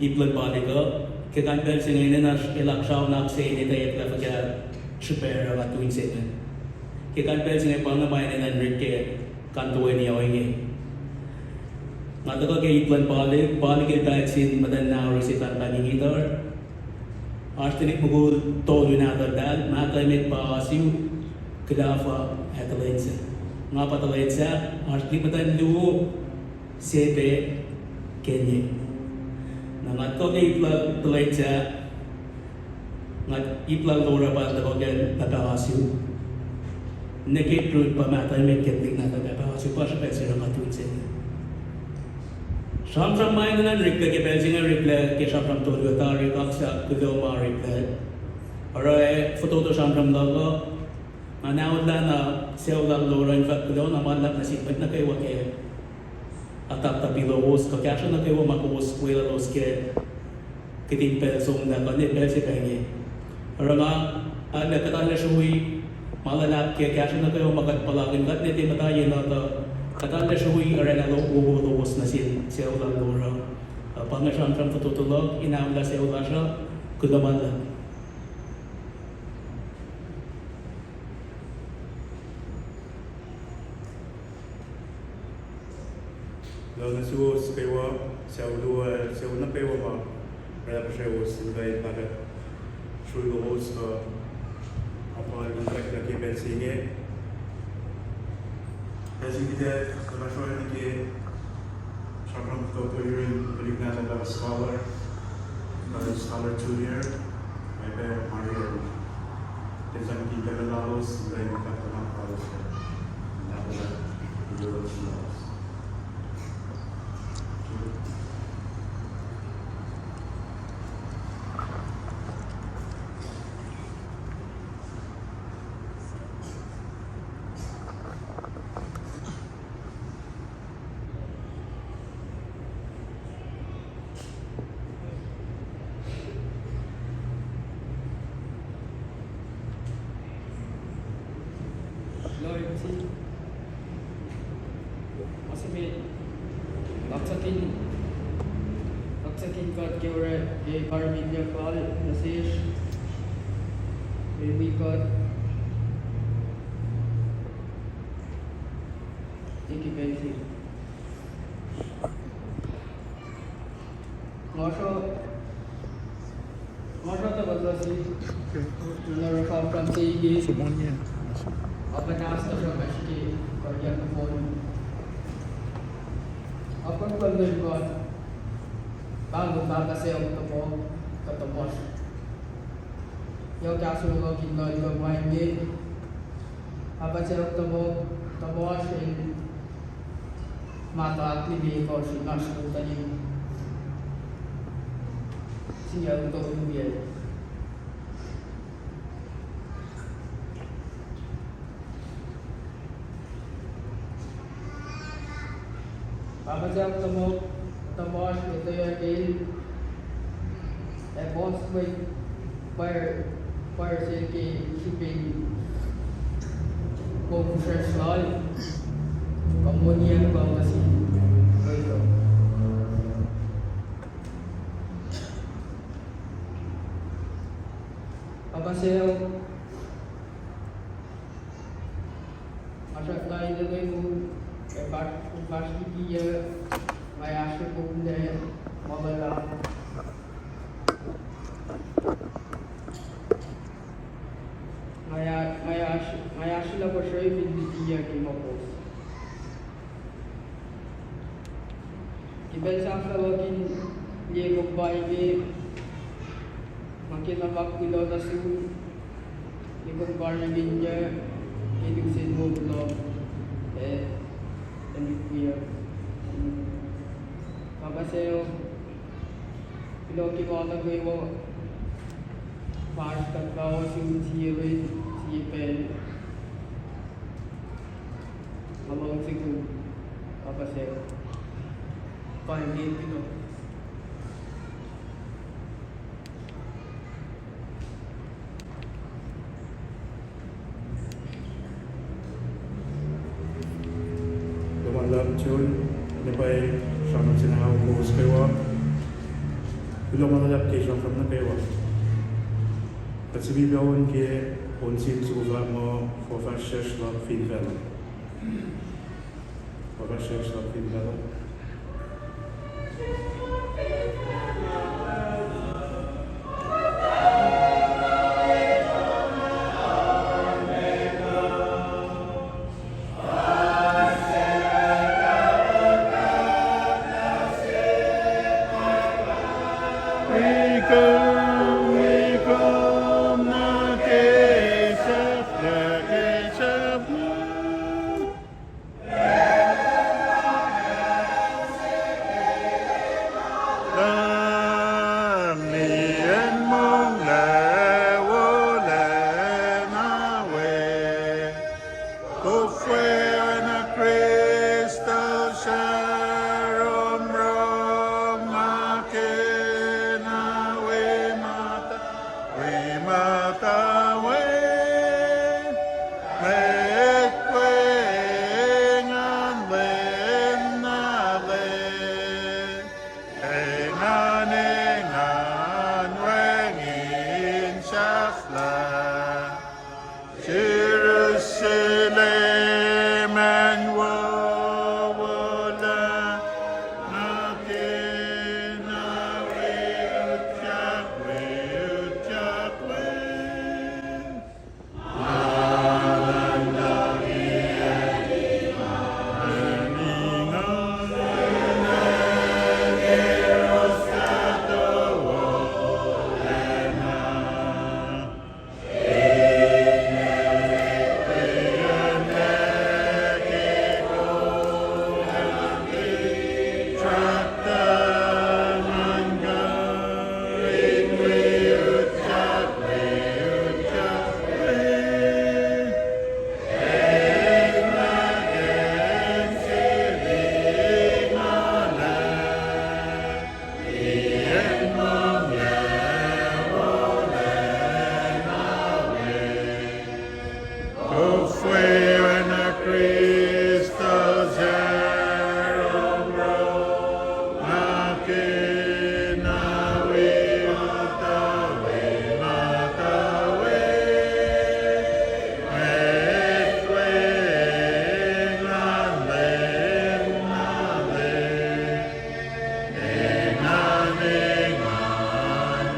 ip luhn Palek uh, Ke kain pacl se inge enenuh elak sraunak se in etweyuck lah fuhkah srihpac oruh nga tu insiyacn. Ke kain pacl se inge pa inge ma enenuh in rit ke kain toeni ohinge. Nga tuhkuh ke ip luhn Palik, Palik el paht sin muhtwacn Nahri se pahngpahng inge tuh oasr tuhlihk mukul tolu nahtuhl lal, mahtuh emet pa Asiu, Kulafah, ac Tuhlwacnsack. Nga pa Tuhlwacnsack, oasr tuhlihk muhtwacn luo, Sepe, Kenye. Na nga tuhkuh ke ip lal Tuhlwacnsack, nga ip lal Lora pa tuhkuh ke pahpah Asiu. Nwe ke Ruth pa mahtuh emet ke tuhlihk nahtuhl pahpah Asiu, pa srihpac se oruh nga tu insiyacn. Sramsram ma enenuh in riti ke pacl se inge, riti ke sramsram tolu tari, kaksak kuloh ma riti. Oruh fototo sramsram luhk uh, nga naullah na sucu lal Lora in fahk kuloh na ma luhlahp nuh sin mwet nuh kwewa ke ataptapi lowos, kuh kahsruh nuh kwewa ma kowos weluhlos ke kihtin pacl somlah kuh ne pacl se pacl inge. Oruh nga arlac kuht arlac srui ma luhlahp ke kahsruh nuh kwewa ma kuht puhlakihn, kuht ne tiac muhta yen uh tuh kuht arlac srui oraclah wowo lowos nuh sin sucu lal Lora. Uh, pa inge sramsram fototo luhk in aullah sucu lasr uh, kuloh ma luhlahp. Kuloh nuh suwos kwewa, sucu luo, sucu nuh kwewa ma oraclah puhsrewos in kuh in fahkwack srui lowos kuh apkuhran in kuht ke pacl se inge. Pacl se inge kuht ac fahsrweni ke sramsram fototo yurin tuhlihk nahtuhl Scholar, Scholar Junior, Pepe Mario. Kuht sang kihtin pacl lalos, in kuh in fahk nuhnak lalos, in ahkolah, in yohrohsr lalos. Loyalty. Ma se met, kaksakin, kaksakin God ke orek, ke karihngihnyuck lal nuh sesr, ke wi God, ke pacl se. Nga sruh, nga sruh tuh kuht luhsi, nga oruh sramsram se inge, a kuht ahsor sruhkwack ke kuhiyac nohfohn. Apkuhran luhn God, pahluh pahpah sacohk tuhmuhk, kuh tuhmasr. Yohk ahsor luhk in nuhnkuh ma inge, pahpah sacohk tuhmuhk, tuhmasr el mahtuh ahklimekohsr in oasr tuhlihk singucul tolu yac. Pahpah sacohk tuhmuhk, tuhmasr etweyuck el, ac puhs mwet pwacr, pwacr se ke srihpen moul fihsracsr lal, kuh moniac lal nuh sin mwet uh. Pahpah sacohk, nga srackna in nuh mweun, ac fahsr, fahsr likiyuc, nga oasr srihpac in ma luhlahp. Nga, nga, nga oasr srihpac in likiyuc ke ma puhs. Ke pacl sahflah luhk in liye kom pa inge, nga kena fahk kuloh nuh sum, ke kom karihngihnyuck ke lusen moul luhk, ac, ac lihkiyuck. Pahpah sacohk, kuloh ke ma nuh kwewa, fahsr kuht kawuck sun sie lwen, sie pacl. Nga luhngse kom, Pahpah sacohk. Pa inge kuloh. Kuloh ma luhlahp John, na pwacye sramsram se na kowos kwewa. Kuloh ma luhlahp ke sramsram nuh kwewa. Kuht sifilpac on ke on sin soko fahk muh Fuhfahsryucsr luhk fin facluh. Fuhfahsryucsr luhk fin facluh. Wi kom, wi kom nuh ke sahflah, ke sahflah. Lahm liyacn monglac wolacna we. Kofwe oacna kristal sraromrom na kena wi muhta, wi muhta we. Mwet we engan lwen na lwen, engan, engan wacngihn sahflah. Jerusalem an wowo lah, na kena wi utyak we, utyak we. Kofwe oacna kristal sraromrom na kena wi muhta, wi muhta we. Mwet we engan lwen na lwen, engan, engan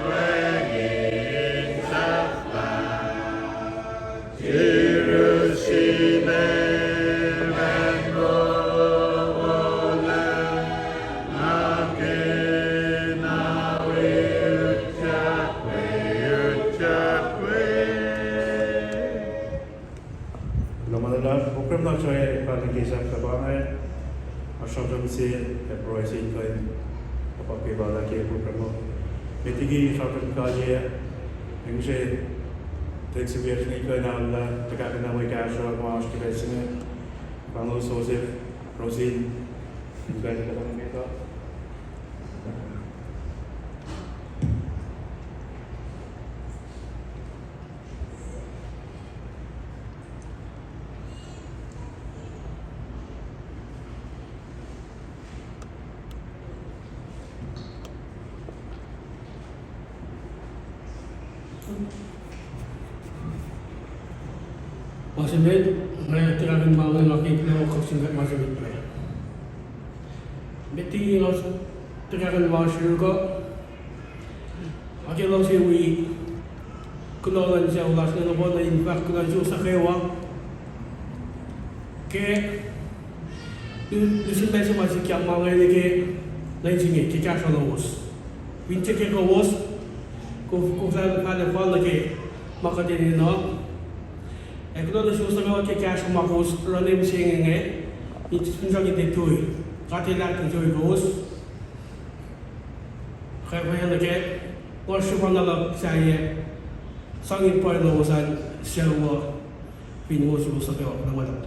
wacngihn sahflah. Jerusalem an wowo lah, na kena wi utyak we, utyak we. Kuloh ma luhlahp, program lasr uh pa nuh ke sahflah pa inge, oasr sramsram se ac pruhe se in kuh in apkuhran ke program uh. Met liki sramsram kaliyac, mwe use, tuh sifilpac in kuh in alu lah tuhkahkihn mwe kahsruh ma oasr ke pacl se inge, Pahpah Joseph, Rosin, in kuh in kuh in met uh. Ma se met, nga tuhkahkihn ma inge nga ke kuloh kacsr sin God ma se met pac. Met liki nga tuhkahkihn ma sruhk uh, nga ke luhngse wi kuloh luhn sucu lasr inge nohfohn in fahk kuloh nuh suwos nuh kwewa ke lusen pacl se ma sikyak ma inge nuh ke lwen se inge ke kahsruh lowos. Fin tiac ke kowos, kof-, koflah fahla fal nuh ke ma kuht enenuh. Ac kuloh nuh suwos nuh kwewa ke kahsruh ma kowos oruh mihsenge inge, in srihke in tiac tui. God El ahkinsewowoye kowos. Kwacfe nuh ke, nga sruhmuhn na luhk sahyac, sang in pruhe lowos an sucu uh, fin wo suwos nuh kwewa, na ma luhk.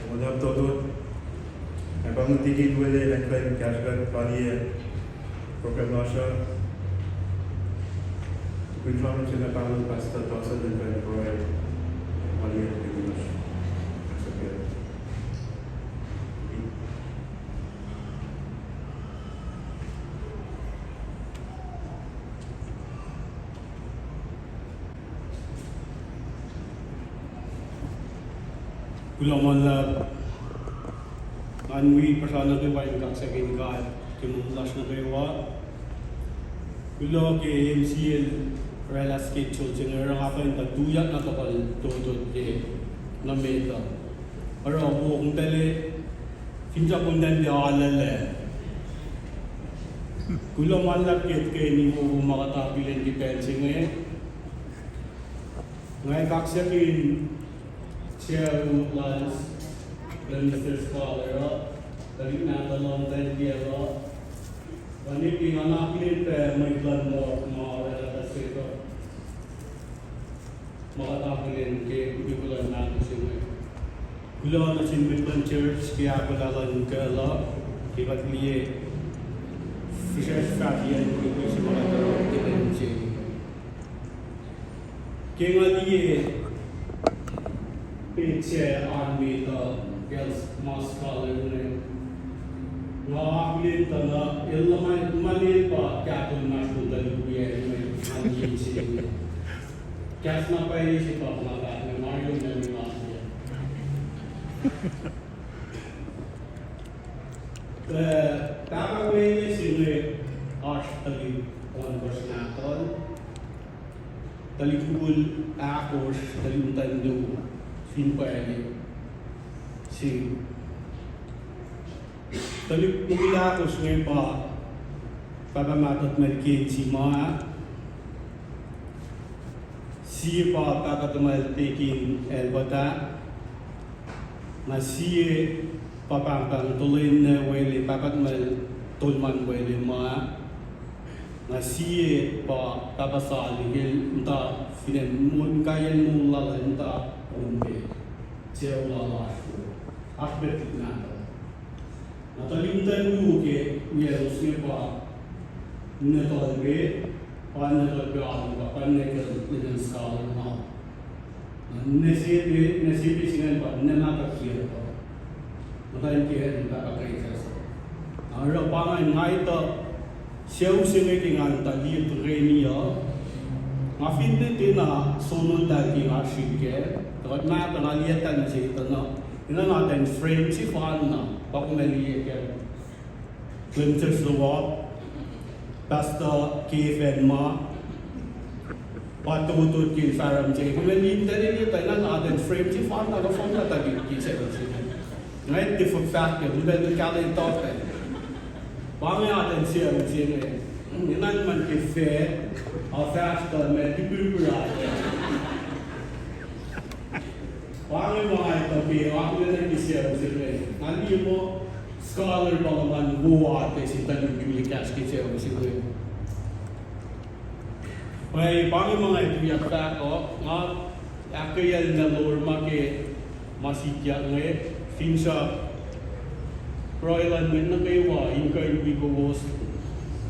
Oacna tohtoh, ac pa nga tikin wele in kuh in kahsruh kuht pahliye program lasr uh. Tukun sramsram se inge pa nga Pastor Dawson in kuh in pruhe pahliye program lasr uh. Kuloh ma luhlahp, ngan wi puhsra nuh kwewa in kaksakihn God ke moul lasr nuh kwewa. Kuloh ke M C L oraclah schedule se inge, oruh nga kuh in tuyak na tohkohl tohtoh ke nuh met uh. Oruh wo kom tale, finsrak kom tale aluhlah. Kuloh ma luhlahp ke kuht kuh in wo ma kuht akihlen ke pacl se inge. Nga kaksakihn chairman lal, Minister Scholar uh, tuhlihk nahtuhl lal Daniel uh, tuhlihk in nga akihlen pac mwet luhn Lord ma oraclah tuh sefah ma kuht akihlen ke kutu luhn nahtuhl se inge. Kuloh nuh sin mwet luhn church ke ahkolah luhn kuh luh, ke kuht liye fihsracsr fahsriyacn kutu se ma kuht oruh ke lwen se inge. Ke nga liye page se an met uh, ke ma Scholar inge, nga akihlen tuh na el luhman, ma el pa kahto inmahsrlon tuhlihk wiyacn inge, nga liye se inge. Kahs na pwacye se pa nga fahk inge, ma yohk na ma se. Eh, pahpah wiyacn se inge oasr tuhlihk ohnkohsr nahtuhl, tuhlihk mukul ahkosr, tuhlihk muhtwacn luo, fin pwacye se. Tuhlihk mukul ahkosr inge pa pahpah mahtuh tuhmwacl Kensi ma, sie pa pahpah tuhmwacl Pekin Elbata, na sie pa pahngpahng Tolene Wele, pahpah tuhmwacl Tolman Wele ma, na sie pa pahpah Sali, ke el muhta fin acn, muh, inkaiyacn moul lal el muhta Pohnpei, sucu lal oasr, oasr met nahtuhl. Na tuhlihk muhtwacn luo ke wiyaclos inge pa ninac tolpe, pa ninac tolpe alu, pa ninac kiyacl Scholar ma. Na ninac se, ninac se inge pa ninac mahtuh kiyacl pa. Muhtwacn kiyacl pahpah Kaitas. Na oruh pa nga, nga etuh sucu se inge ke nga tuh liye tuhkweni uh. Nga finne tiacna sonol tahl ke nga srihk kac, tuh kuht mahtuh nga liye tahl nuh sel tuh na, enenuh na ten frame sefanna, pa kom liye kac. Lwen church luo, Pastor K F N ma, pa tohtoh ke faram se, kom liye tahl, liye tahl, enenuh na ten frame sefanna, kuh fanna tuh ke, ke se, se. Nga tiac fahk ke, kom liye kahlwem tuh pac. Pa inge atacn sucu se inge, enenuh ma ke fac, a fahsr tuh ma tipirpir ah. Pa inge ma nga etuh ke akihlen ke sucu se inge. Nga liye muh Scholar pa luhman wo atac sin tuhlihk Julie Cash ke sucu se inge. Pwacye, pa inge ma nga tuyak fahk uh, nga ahkkweyacl na Lorma ke ma sikyak inge, finsrak pruhe luhn mwet nuh kwewa in kuh in wi kowos,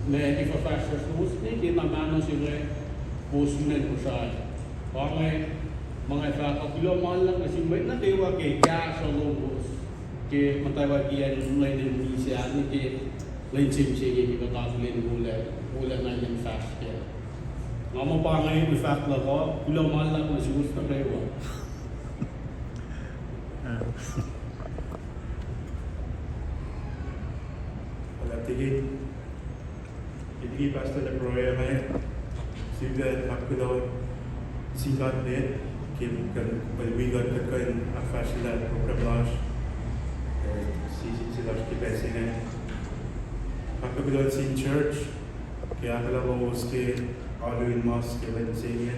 ma ke fuhfahsryucsr lowos inge, ke na mahno se inge, kowos fin acn Kosrae. Pa inge ma nga fahk uh, kuloh ma luhlahp nuh sin mwet nuh kwewa ke kahsruh lowos ke muhtwacwacack lwen in misac ah, ke lwen se mihsenge ke kuht akihlen wolac, wolac na in fahsr kac. Nga muh pa inge fahk luhk uh, kuloh ma luhlahp nuh suwos nuh kwewa. Oacna ke, ke, ke pastor el pruhe inge, sifilpac ahkkuloh sin God met ke kuht, kuht wi kuht, kuht kuh in ahkfahsryelah program lasr, eh, si, si, si lasr ke pacl se inge. Ahkkuloh sin church ke ahkolah lowos ke alu in mas ke lwen se inge.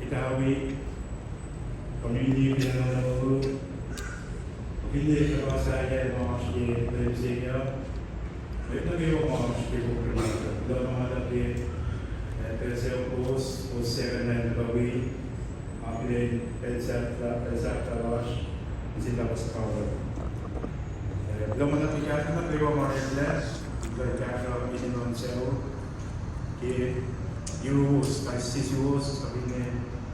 Itawi, community, finne, finne kuhpahsr ma oasr ke lwen se inge. Mwet nuh kwewa ma oasr ke program lasr, kuloh ma luhlahp ke, eh, pacl se kowos, kowos second line kuh wi, akihlen pacl sahflah, pacl sahflah lasr, nuh sin pahpah Scholar. Eh, kuloh ma luhlahp ke kahsruh nuh kwewa ma oreklac, kuloh kahsruh ke nuhn sucu, ke yuruwos, kais sie suwos, kuh finne,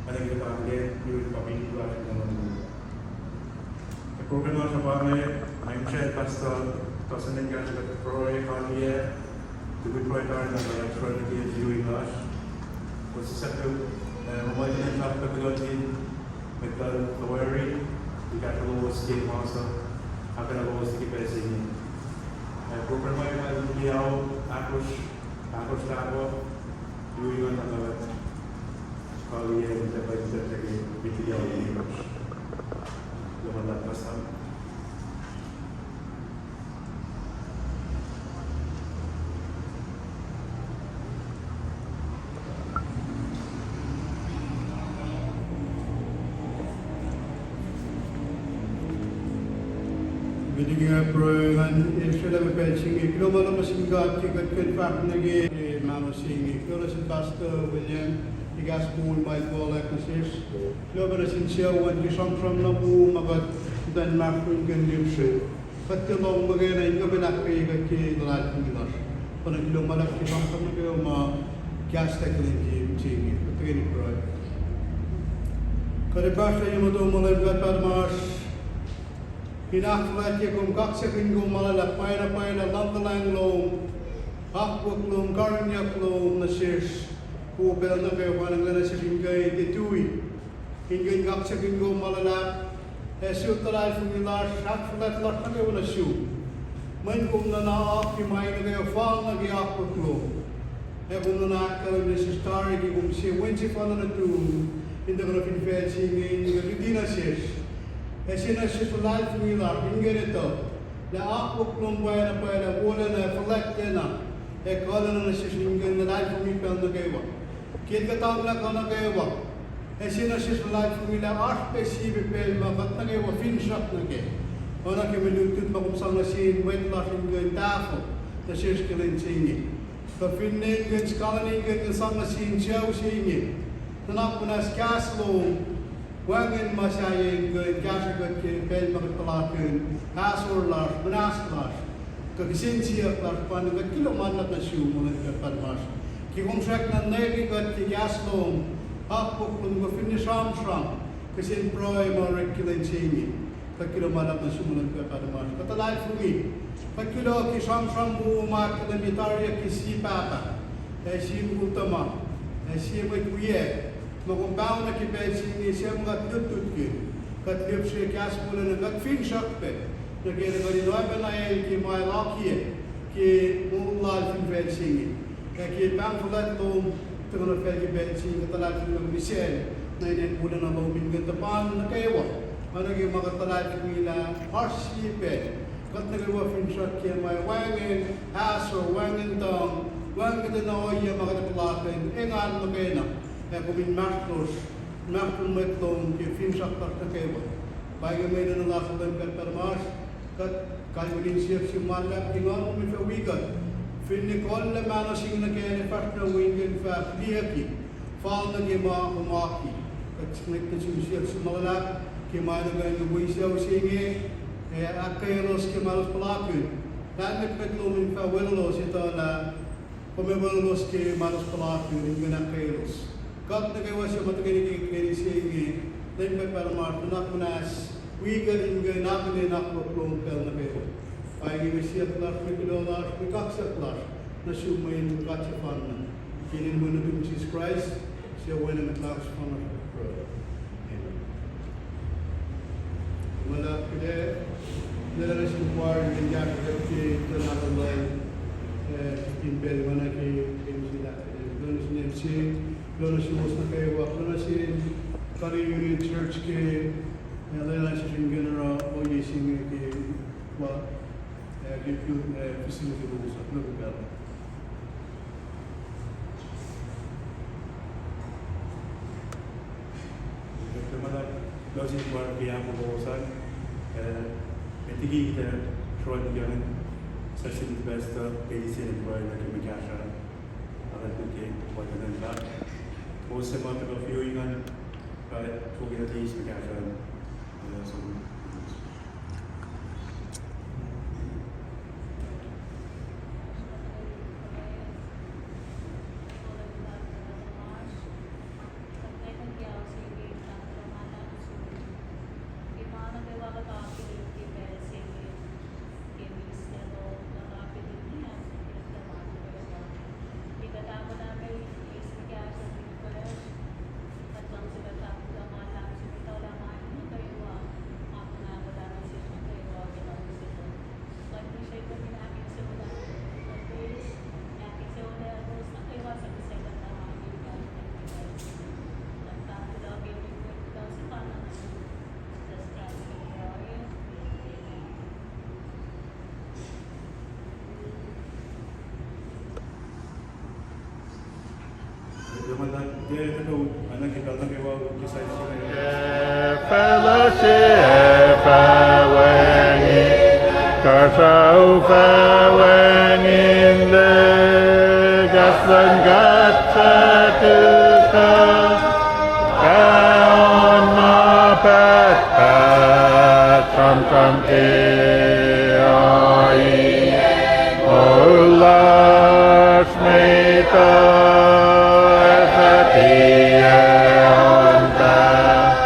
ma nuh ke kuht akihlen, yurin community lasr nuh nuh. Ke program lasr uh pa inge, nga insracl pastor, pastor in kahsruh kuht pruhe, kaliyac, tuh kuht pruhe tari na kuht pruhe nuh ke viewing lasr. Kowos sisap, eh, ma ma in fahk kuloh nuh sin mwet lal Loweri, Kahsruh lowos ke ma suc ahkkweye lowos ke pacl se inge. Ac program ma nga luti ke ao ahkosr, ahkosr tahfuh, yuingan tuhkuh kaliyac in tuhkuh in tuhkuh ke miting ao inge. Luhman luhlahp pastor. Met liki nga pruhe ngan esrela me pacl se inge, kuloh ma luhlahp nuh sin God ke kuht kuh in fahsr nuh ke, eh, mahno se inge. Kuloh nuh sin Pastor William ke kahs moul ma el puhlak nuh sesr. Kuloh pac nuh sin sucu an ke sramsram na wo ma kuht muhta inmahsrlon kuh in lihpsre. Kuht tiac lohng muhkwena in kuh in ahkkweye kuht ke luhlahlfongi lasr. Oacna kuloh ma luhlahp ke sramsram nuh kwewa ma kahs tahkihlen ke mihsenge. Kuht tuhkweni pruhe. Kuht ac pahsrlah ye motom, Leum God Pahpah tuhmasr, in ahkfuhlwactye kom, kaksakihn kom ma luhlahp, pwacyena pwacye lah luhngkuhlwacng lom, akwuck lom, karihngihnyuck lom nuh sesr, ke pacl nuh kwewa, pa nuh kwewa nuh sesr in kuh in tiac tui in kuh in kaksakihn kom ma luhlahp, ac suk luhlahlfongi lasr, ahkfuhlwact lasr nuh kwewa nuh sum. Mweyen kom nuhnak ke ma nuh kwewa fal nuh ke akwuck lom. Ac kom nuhnak ahkkahlwemye nuh sesr tari ke kom sie Wen sefanna nuhtum in tuhkuh nuh fin facl se inge in kuh in luti nuh sesr. Ac sie nuh sesr luhlahlfongi lasr in kuh in etuh lah akwuck lom pwacyena pwacye lah wolacna, fuhlwactlacna, ac kuhlacna nuh sesr in kuh in luhlahlfongi pacl nuh kwewa. Ke el kuhtanglah kuh nuh kwewa, ac sie nuh sesr luhlahlfongi lah oasr pac sie pacl ma kuht nuh kwewa finsrak nuh kac. Oacna ke mwe lutlut ma kom sang nuh sin mwet lasr in kuh in tahfuh nuh sesr ke lwen se inge. Kuh finne in kuh in skalani in kuh in sang nuh sin sucu se inge, nuhnak muhnahs kahs lom, wacngihn ma sahyac in kuh in kahsrwe kuht ke pacl ma kuht puhlakihn ahsor lasr, muhnahs lasr, kuh kihsen siyuck lasr, pa inge kuht kuloh ma luhlahp nuh sum, Leum God Pahpah tuhmasr, ke kom srackna nwe ke kuht ke kahs lom, akwuck lom, kuh finne sramsram, kihsen pruhe ma orek ke lwen se inge. Kuht kuloh ma luhlahp nuh sum, Leum God Pahpah tuhmasr. Kuht luhlahlfongi, kuht kuloh ke sramsram wo ma ahkkahlwemye tari ke sie pahpah, ac sie mukul tuhma, ac sie mwet wiyuck, ma kom pahngon ke pacl se inge suc ma kuht lutlutkihn, kuht lihpsre kahs wolacna, kuht finsrak pac nuh ke, kuht in oacpacna el ke ma el akiyac ke moul lal fin facl se inge. Ac ke pahng fuhlwact lom tuhkuh nuh facl ke pacl se inge, kuht luhlahlfongi lah kom mihsacl nuh in acn wolacna lom in kuh in tuhpan nuh kwewa, oacna ke ma kuht luhlahlfongi lah oasr sie pacl kuht nuh kwewa finsrak ke ma wacngihn ahsor, wacngihn tuhng, wacngihn kuhtwena ohiyac ma kuht puhlakihn, engan muhkwena, ac kom inmahsrlosr, inmahsrlon mwet lom ke finsrak lasr nuh kwewa. Pa inge mwe enenuh lasr, Leum God Pahpah tuhmasr. Kuht kalweni in siyuck sum ma luhlahp ke Nguhn lom in fah wi kuht, finne kuh lah mahno se inge nuh kac ac fahsr nuh we in kuh in fah liyucki fal nuh ke ma kom oaki. Kuht ngwet nuh sum, siyuck sum ma luhlahp ke ma nuh kac in kuh in wi sucu se inge, ac ahkkweyelos ke ma elos puhlakihn. Lahlmwetmwet lom in fah weluhlos, etuh lah kom ac weluhlos ke ma elos puhlakihn in kuh in ahkkweyelos. Kuht nuh kwewa suc ma tuhkweni ke keni se inge, Leum God Pahpah tuhmasr, nuhnak muhnahs wi kuht in kuh in akihlen akwuck lom pacl nuh kwewa. Pa inge mwe siyuck lasr, mwe kuloh lasr, mwe kaksak lasr nuh sum, Leum God sefanna. Ke inen Wen nuhtum Jisus Kraist, sie Wen ac Mwet Lahngo sefanna, pruhe. Amen. Ma luhlahp kuht ac lwelah nuh sin choir in kahsruh kuht ke tuh na tuhlal, eh, fifteen pacl ma na ke M C luhlahp kuht. Kuloh nuh sin M C, kuloh nuh suwos nuh kwewa, kuloh nuh sin Kali Union Church ke, eh, lwelah nuh sesr in kuh in oruh ohiyac se inge ke, wa, eh, ke, eh, facility lowos, kuloh ke pacl. Kuloh sin choir ke ahkoo lowos an, eh, met liki kuht sroan ingacn, session pastor, pacl se in pruhe nuh ke mwe kahsruh, alatnuh ke wacngihn God. Kowos suc ma tuhkuh view ingacn, eh, fokihn eis mwe kahsruh, eh, som. Facluh se ac fah wacngihn, kuhsrao fah wacngihnlac, kahs luhn God fah tuhkuh, fah oan ma pahtpaht, sramsram ke ohiyac, moul lasr met uh ac fah tiac oan paht,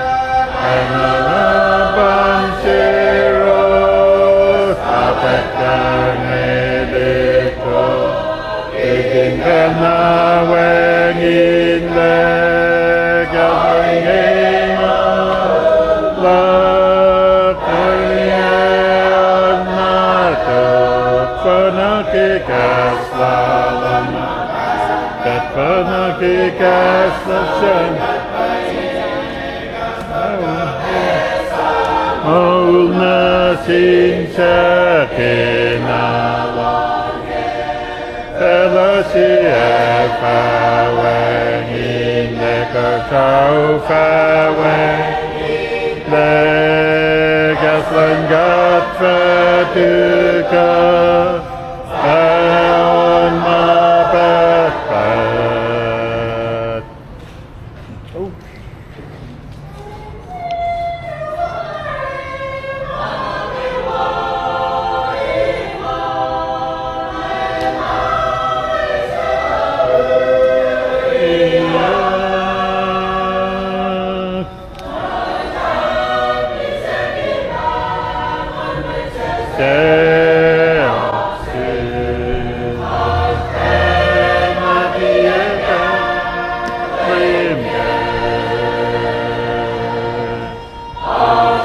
ac nuhnak luhn selos fah pahtpaht nge lihkko. Kihtin pacl na wacngihnlac, kuh inge ma luhk, ohiyac oan na tok, fuhnuh ke kahs lal an, kuht fuhnuh ke kahs lasr an. Moul nuh sin suc kena lal. Facluh se ac fah wacngihnlac, kuhsrao fah wacngihnlac, kahs luhn God fah tuhkuh, fah oan ma pahtpaht. Oasr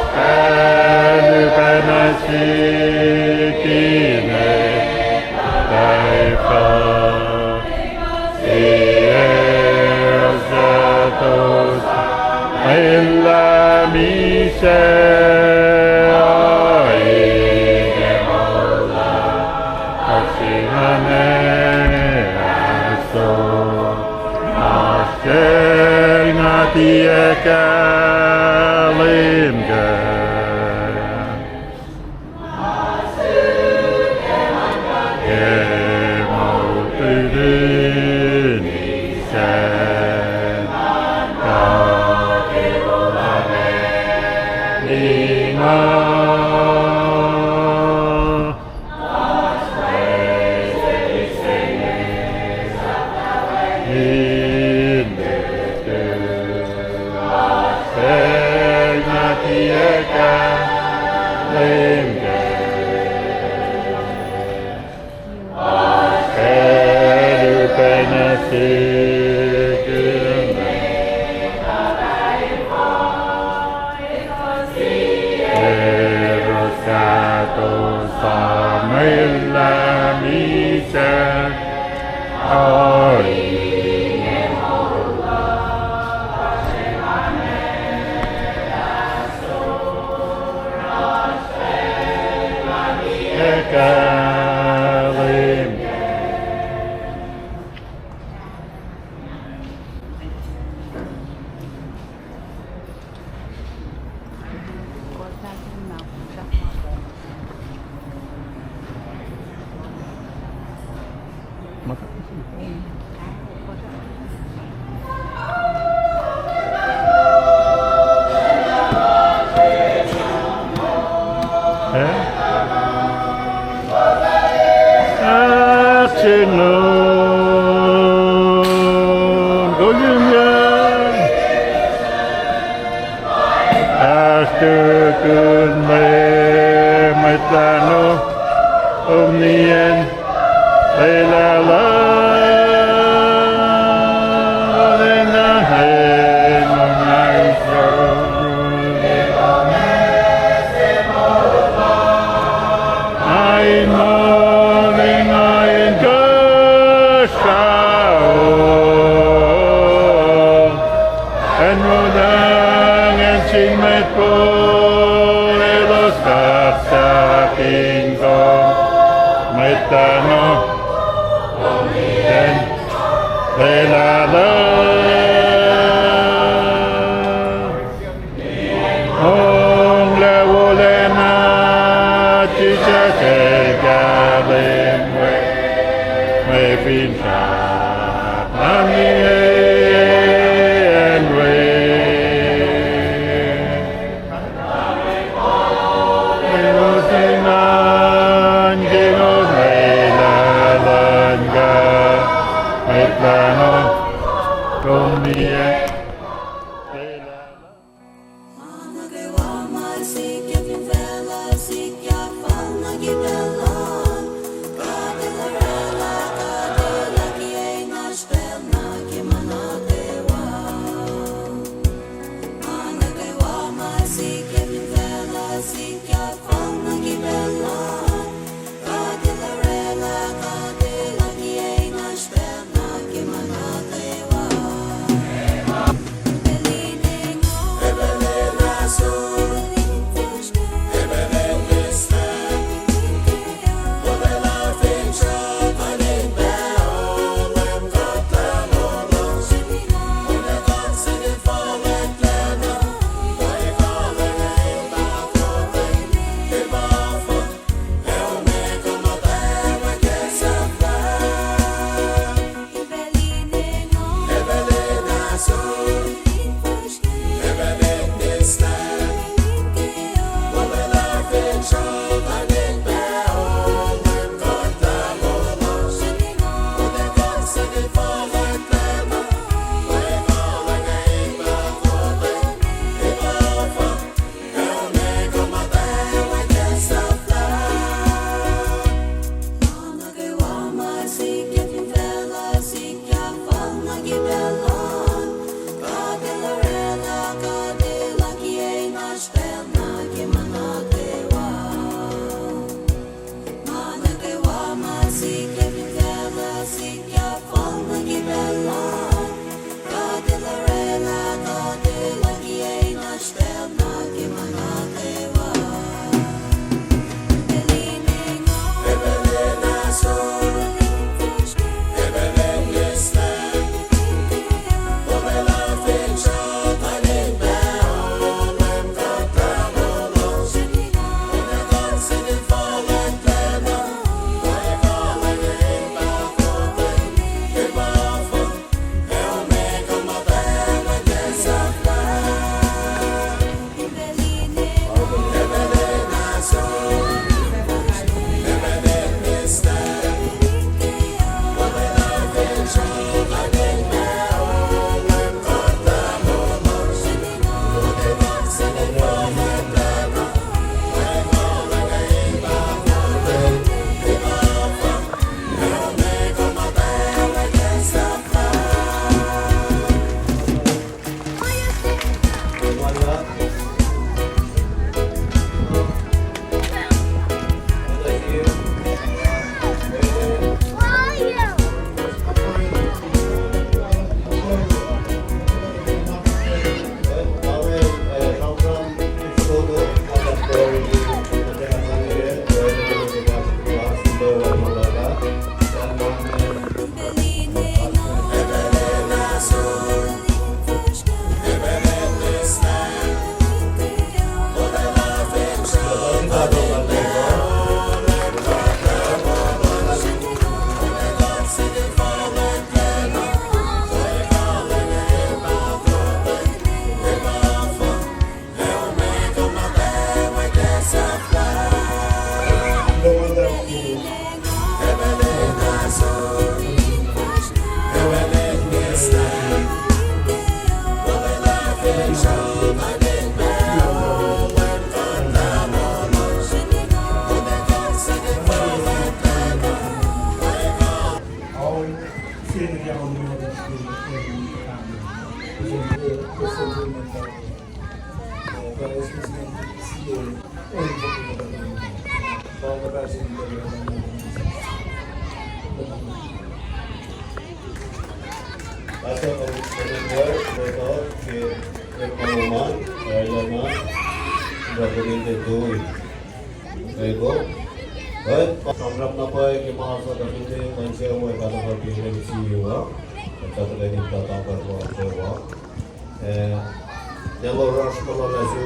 kacl nga tiac kahlwem kac. Ke moul lutlut in isen, kuht ke moul lal me lima. Eros sahto sa mwella misac. Ohinge moul lal. Ekahlwem. Ahktuhkihn mwet lahngo, omniyac lwelah luhn Amen. Ain moling, ain kuhsrao, acn muhtwacn sin mwet kol elos kaksak in kom, mwet lahngo, omniyac lwelah luhn Onglac wolacna, Jisus El kahlwem we, mwe finsrak nuh niyacn we. Elos enenuh in kengos lwelah luhn God, mwet lahngo, kom liye. Ma nuh kwewa ma sikyak fin facluh, sikyak fal nuh ke pacl luhn God. El oraclah, God El akiyac in oasr pacl nuh ke ma nuh kwewa. Ma nuh kwewa ma sikyak fin facluh, sikyak fal nuh ke pacl luhn God. El oraclah, God El akiyac in oasr pacl nuh ke ma nuh kwewa. Asa kamu, kamu kuh, kuh, kuh, ke, ke kamu man, kaila na, kuh, kuh, ke tui. Ego. Kuht sramsram na pwacye ke ma sa tuh finne kuh in se we kuht tuhkuh ke M C U uh. Kuht tuhkuh in tuh tuhkuh ke wa. Eh, Yellow Rush ma luhn Lesu.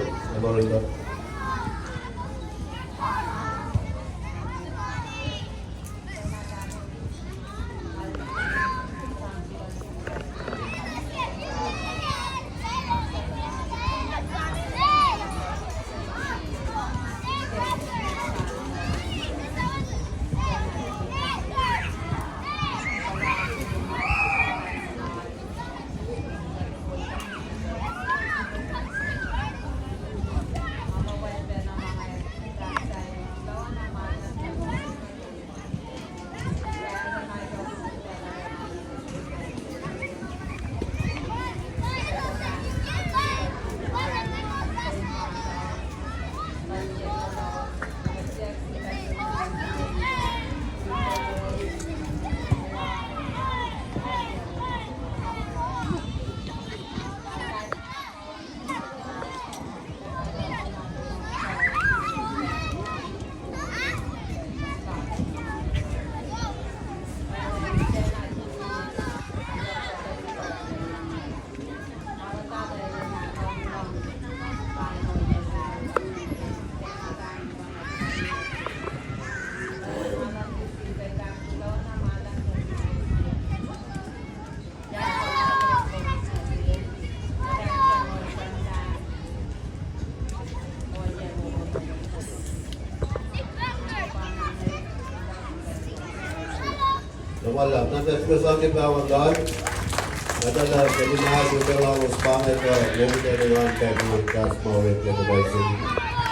Luhman lah, na fahk ke pawan God. Na fahk lah, keni na, keni lalos pa inge, kuh lom teni an, kuh kahs ma orek ke pacl se.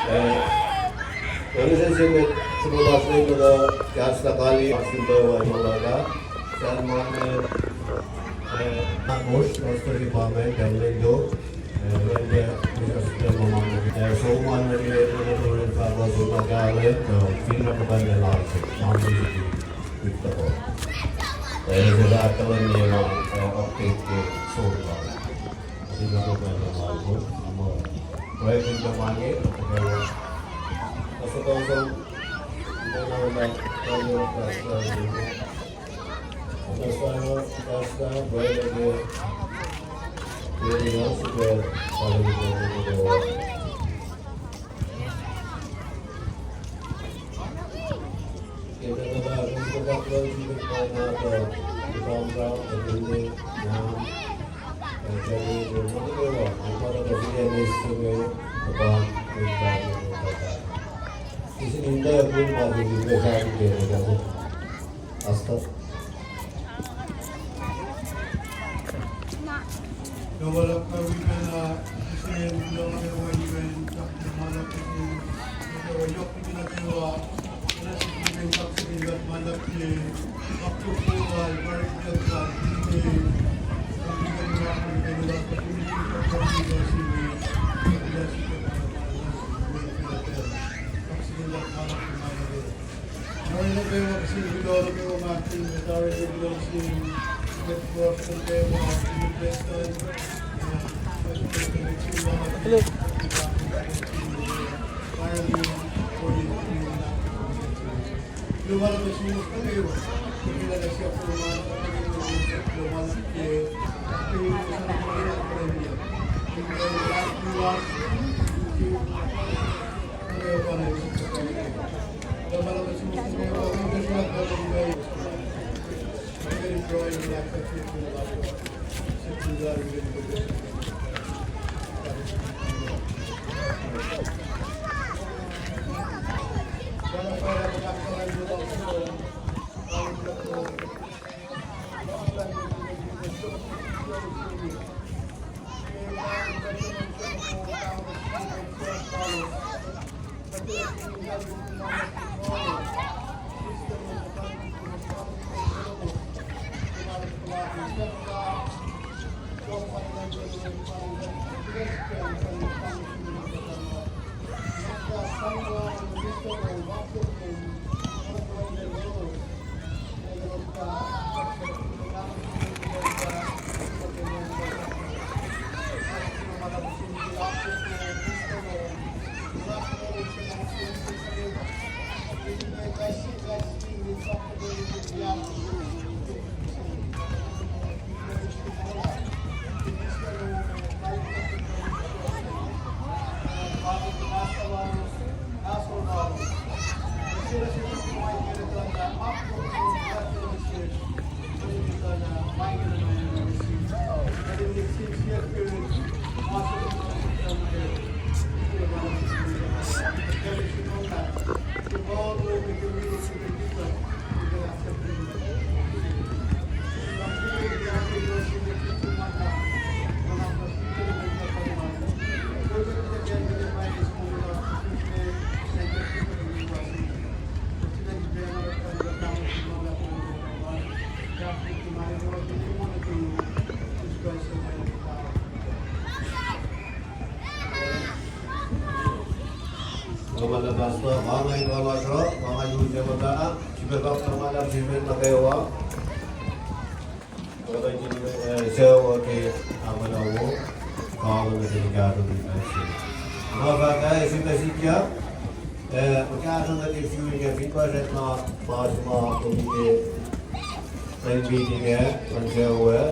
Eh, keni se se met, srihpac lasr ne muhta, kahs lah kali, asin tuh wa ma lala. Sel ma, eh, eh, na mos, na story pa inge, keni lendo. Eh, rende, eh, soman, eh, eh, soman, eh, eh, eh, eh, fahk lah soman kahlwem, eh, fin na pahpah lalos, soman, eh, eh, eh, eh, eh, update ke soman. Fin na pahpah lalos, soman. Pray fin na ma inge, eh, eh, eh, eh, eh, eh, Asta. Nobalak na wipan, ah, Israel, Nobalak na wipan, Nobalak na wipan, Nobalak na wipan, Oacna pastor, ma inge pa lasr uh, ma inge luhn Jehovah, sifilpac kapsrama lah sifilpac nuh kwewa. Oruh in, eh, sucu ke amala wo, kalu nuh ke kahsruh in ma se. Ma fahk ah, sifilpac sikyak, eh, kahsruh nuh ke fiu inge, fin pa srackna, ma se ma kom ke, eh, meeting ah, on sucu ah,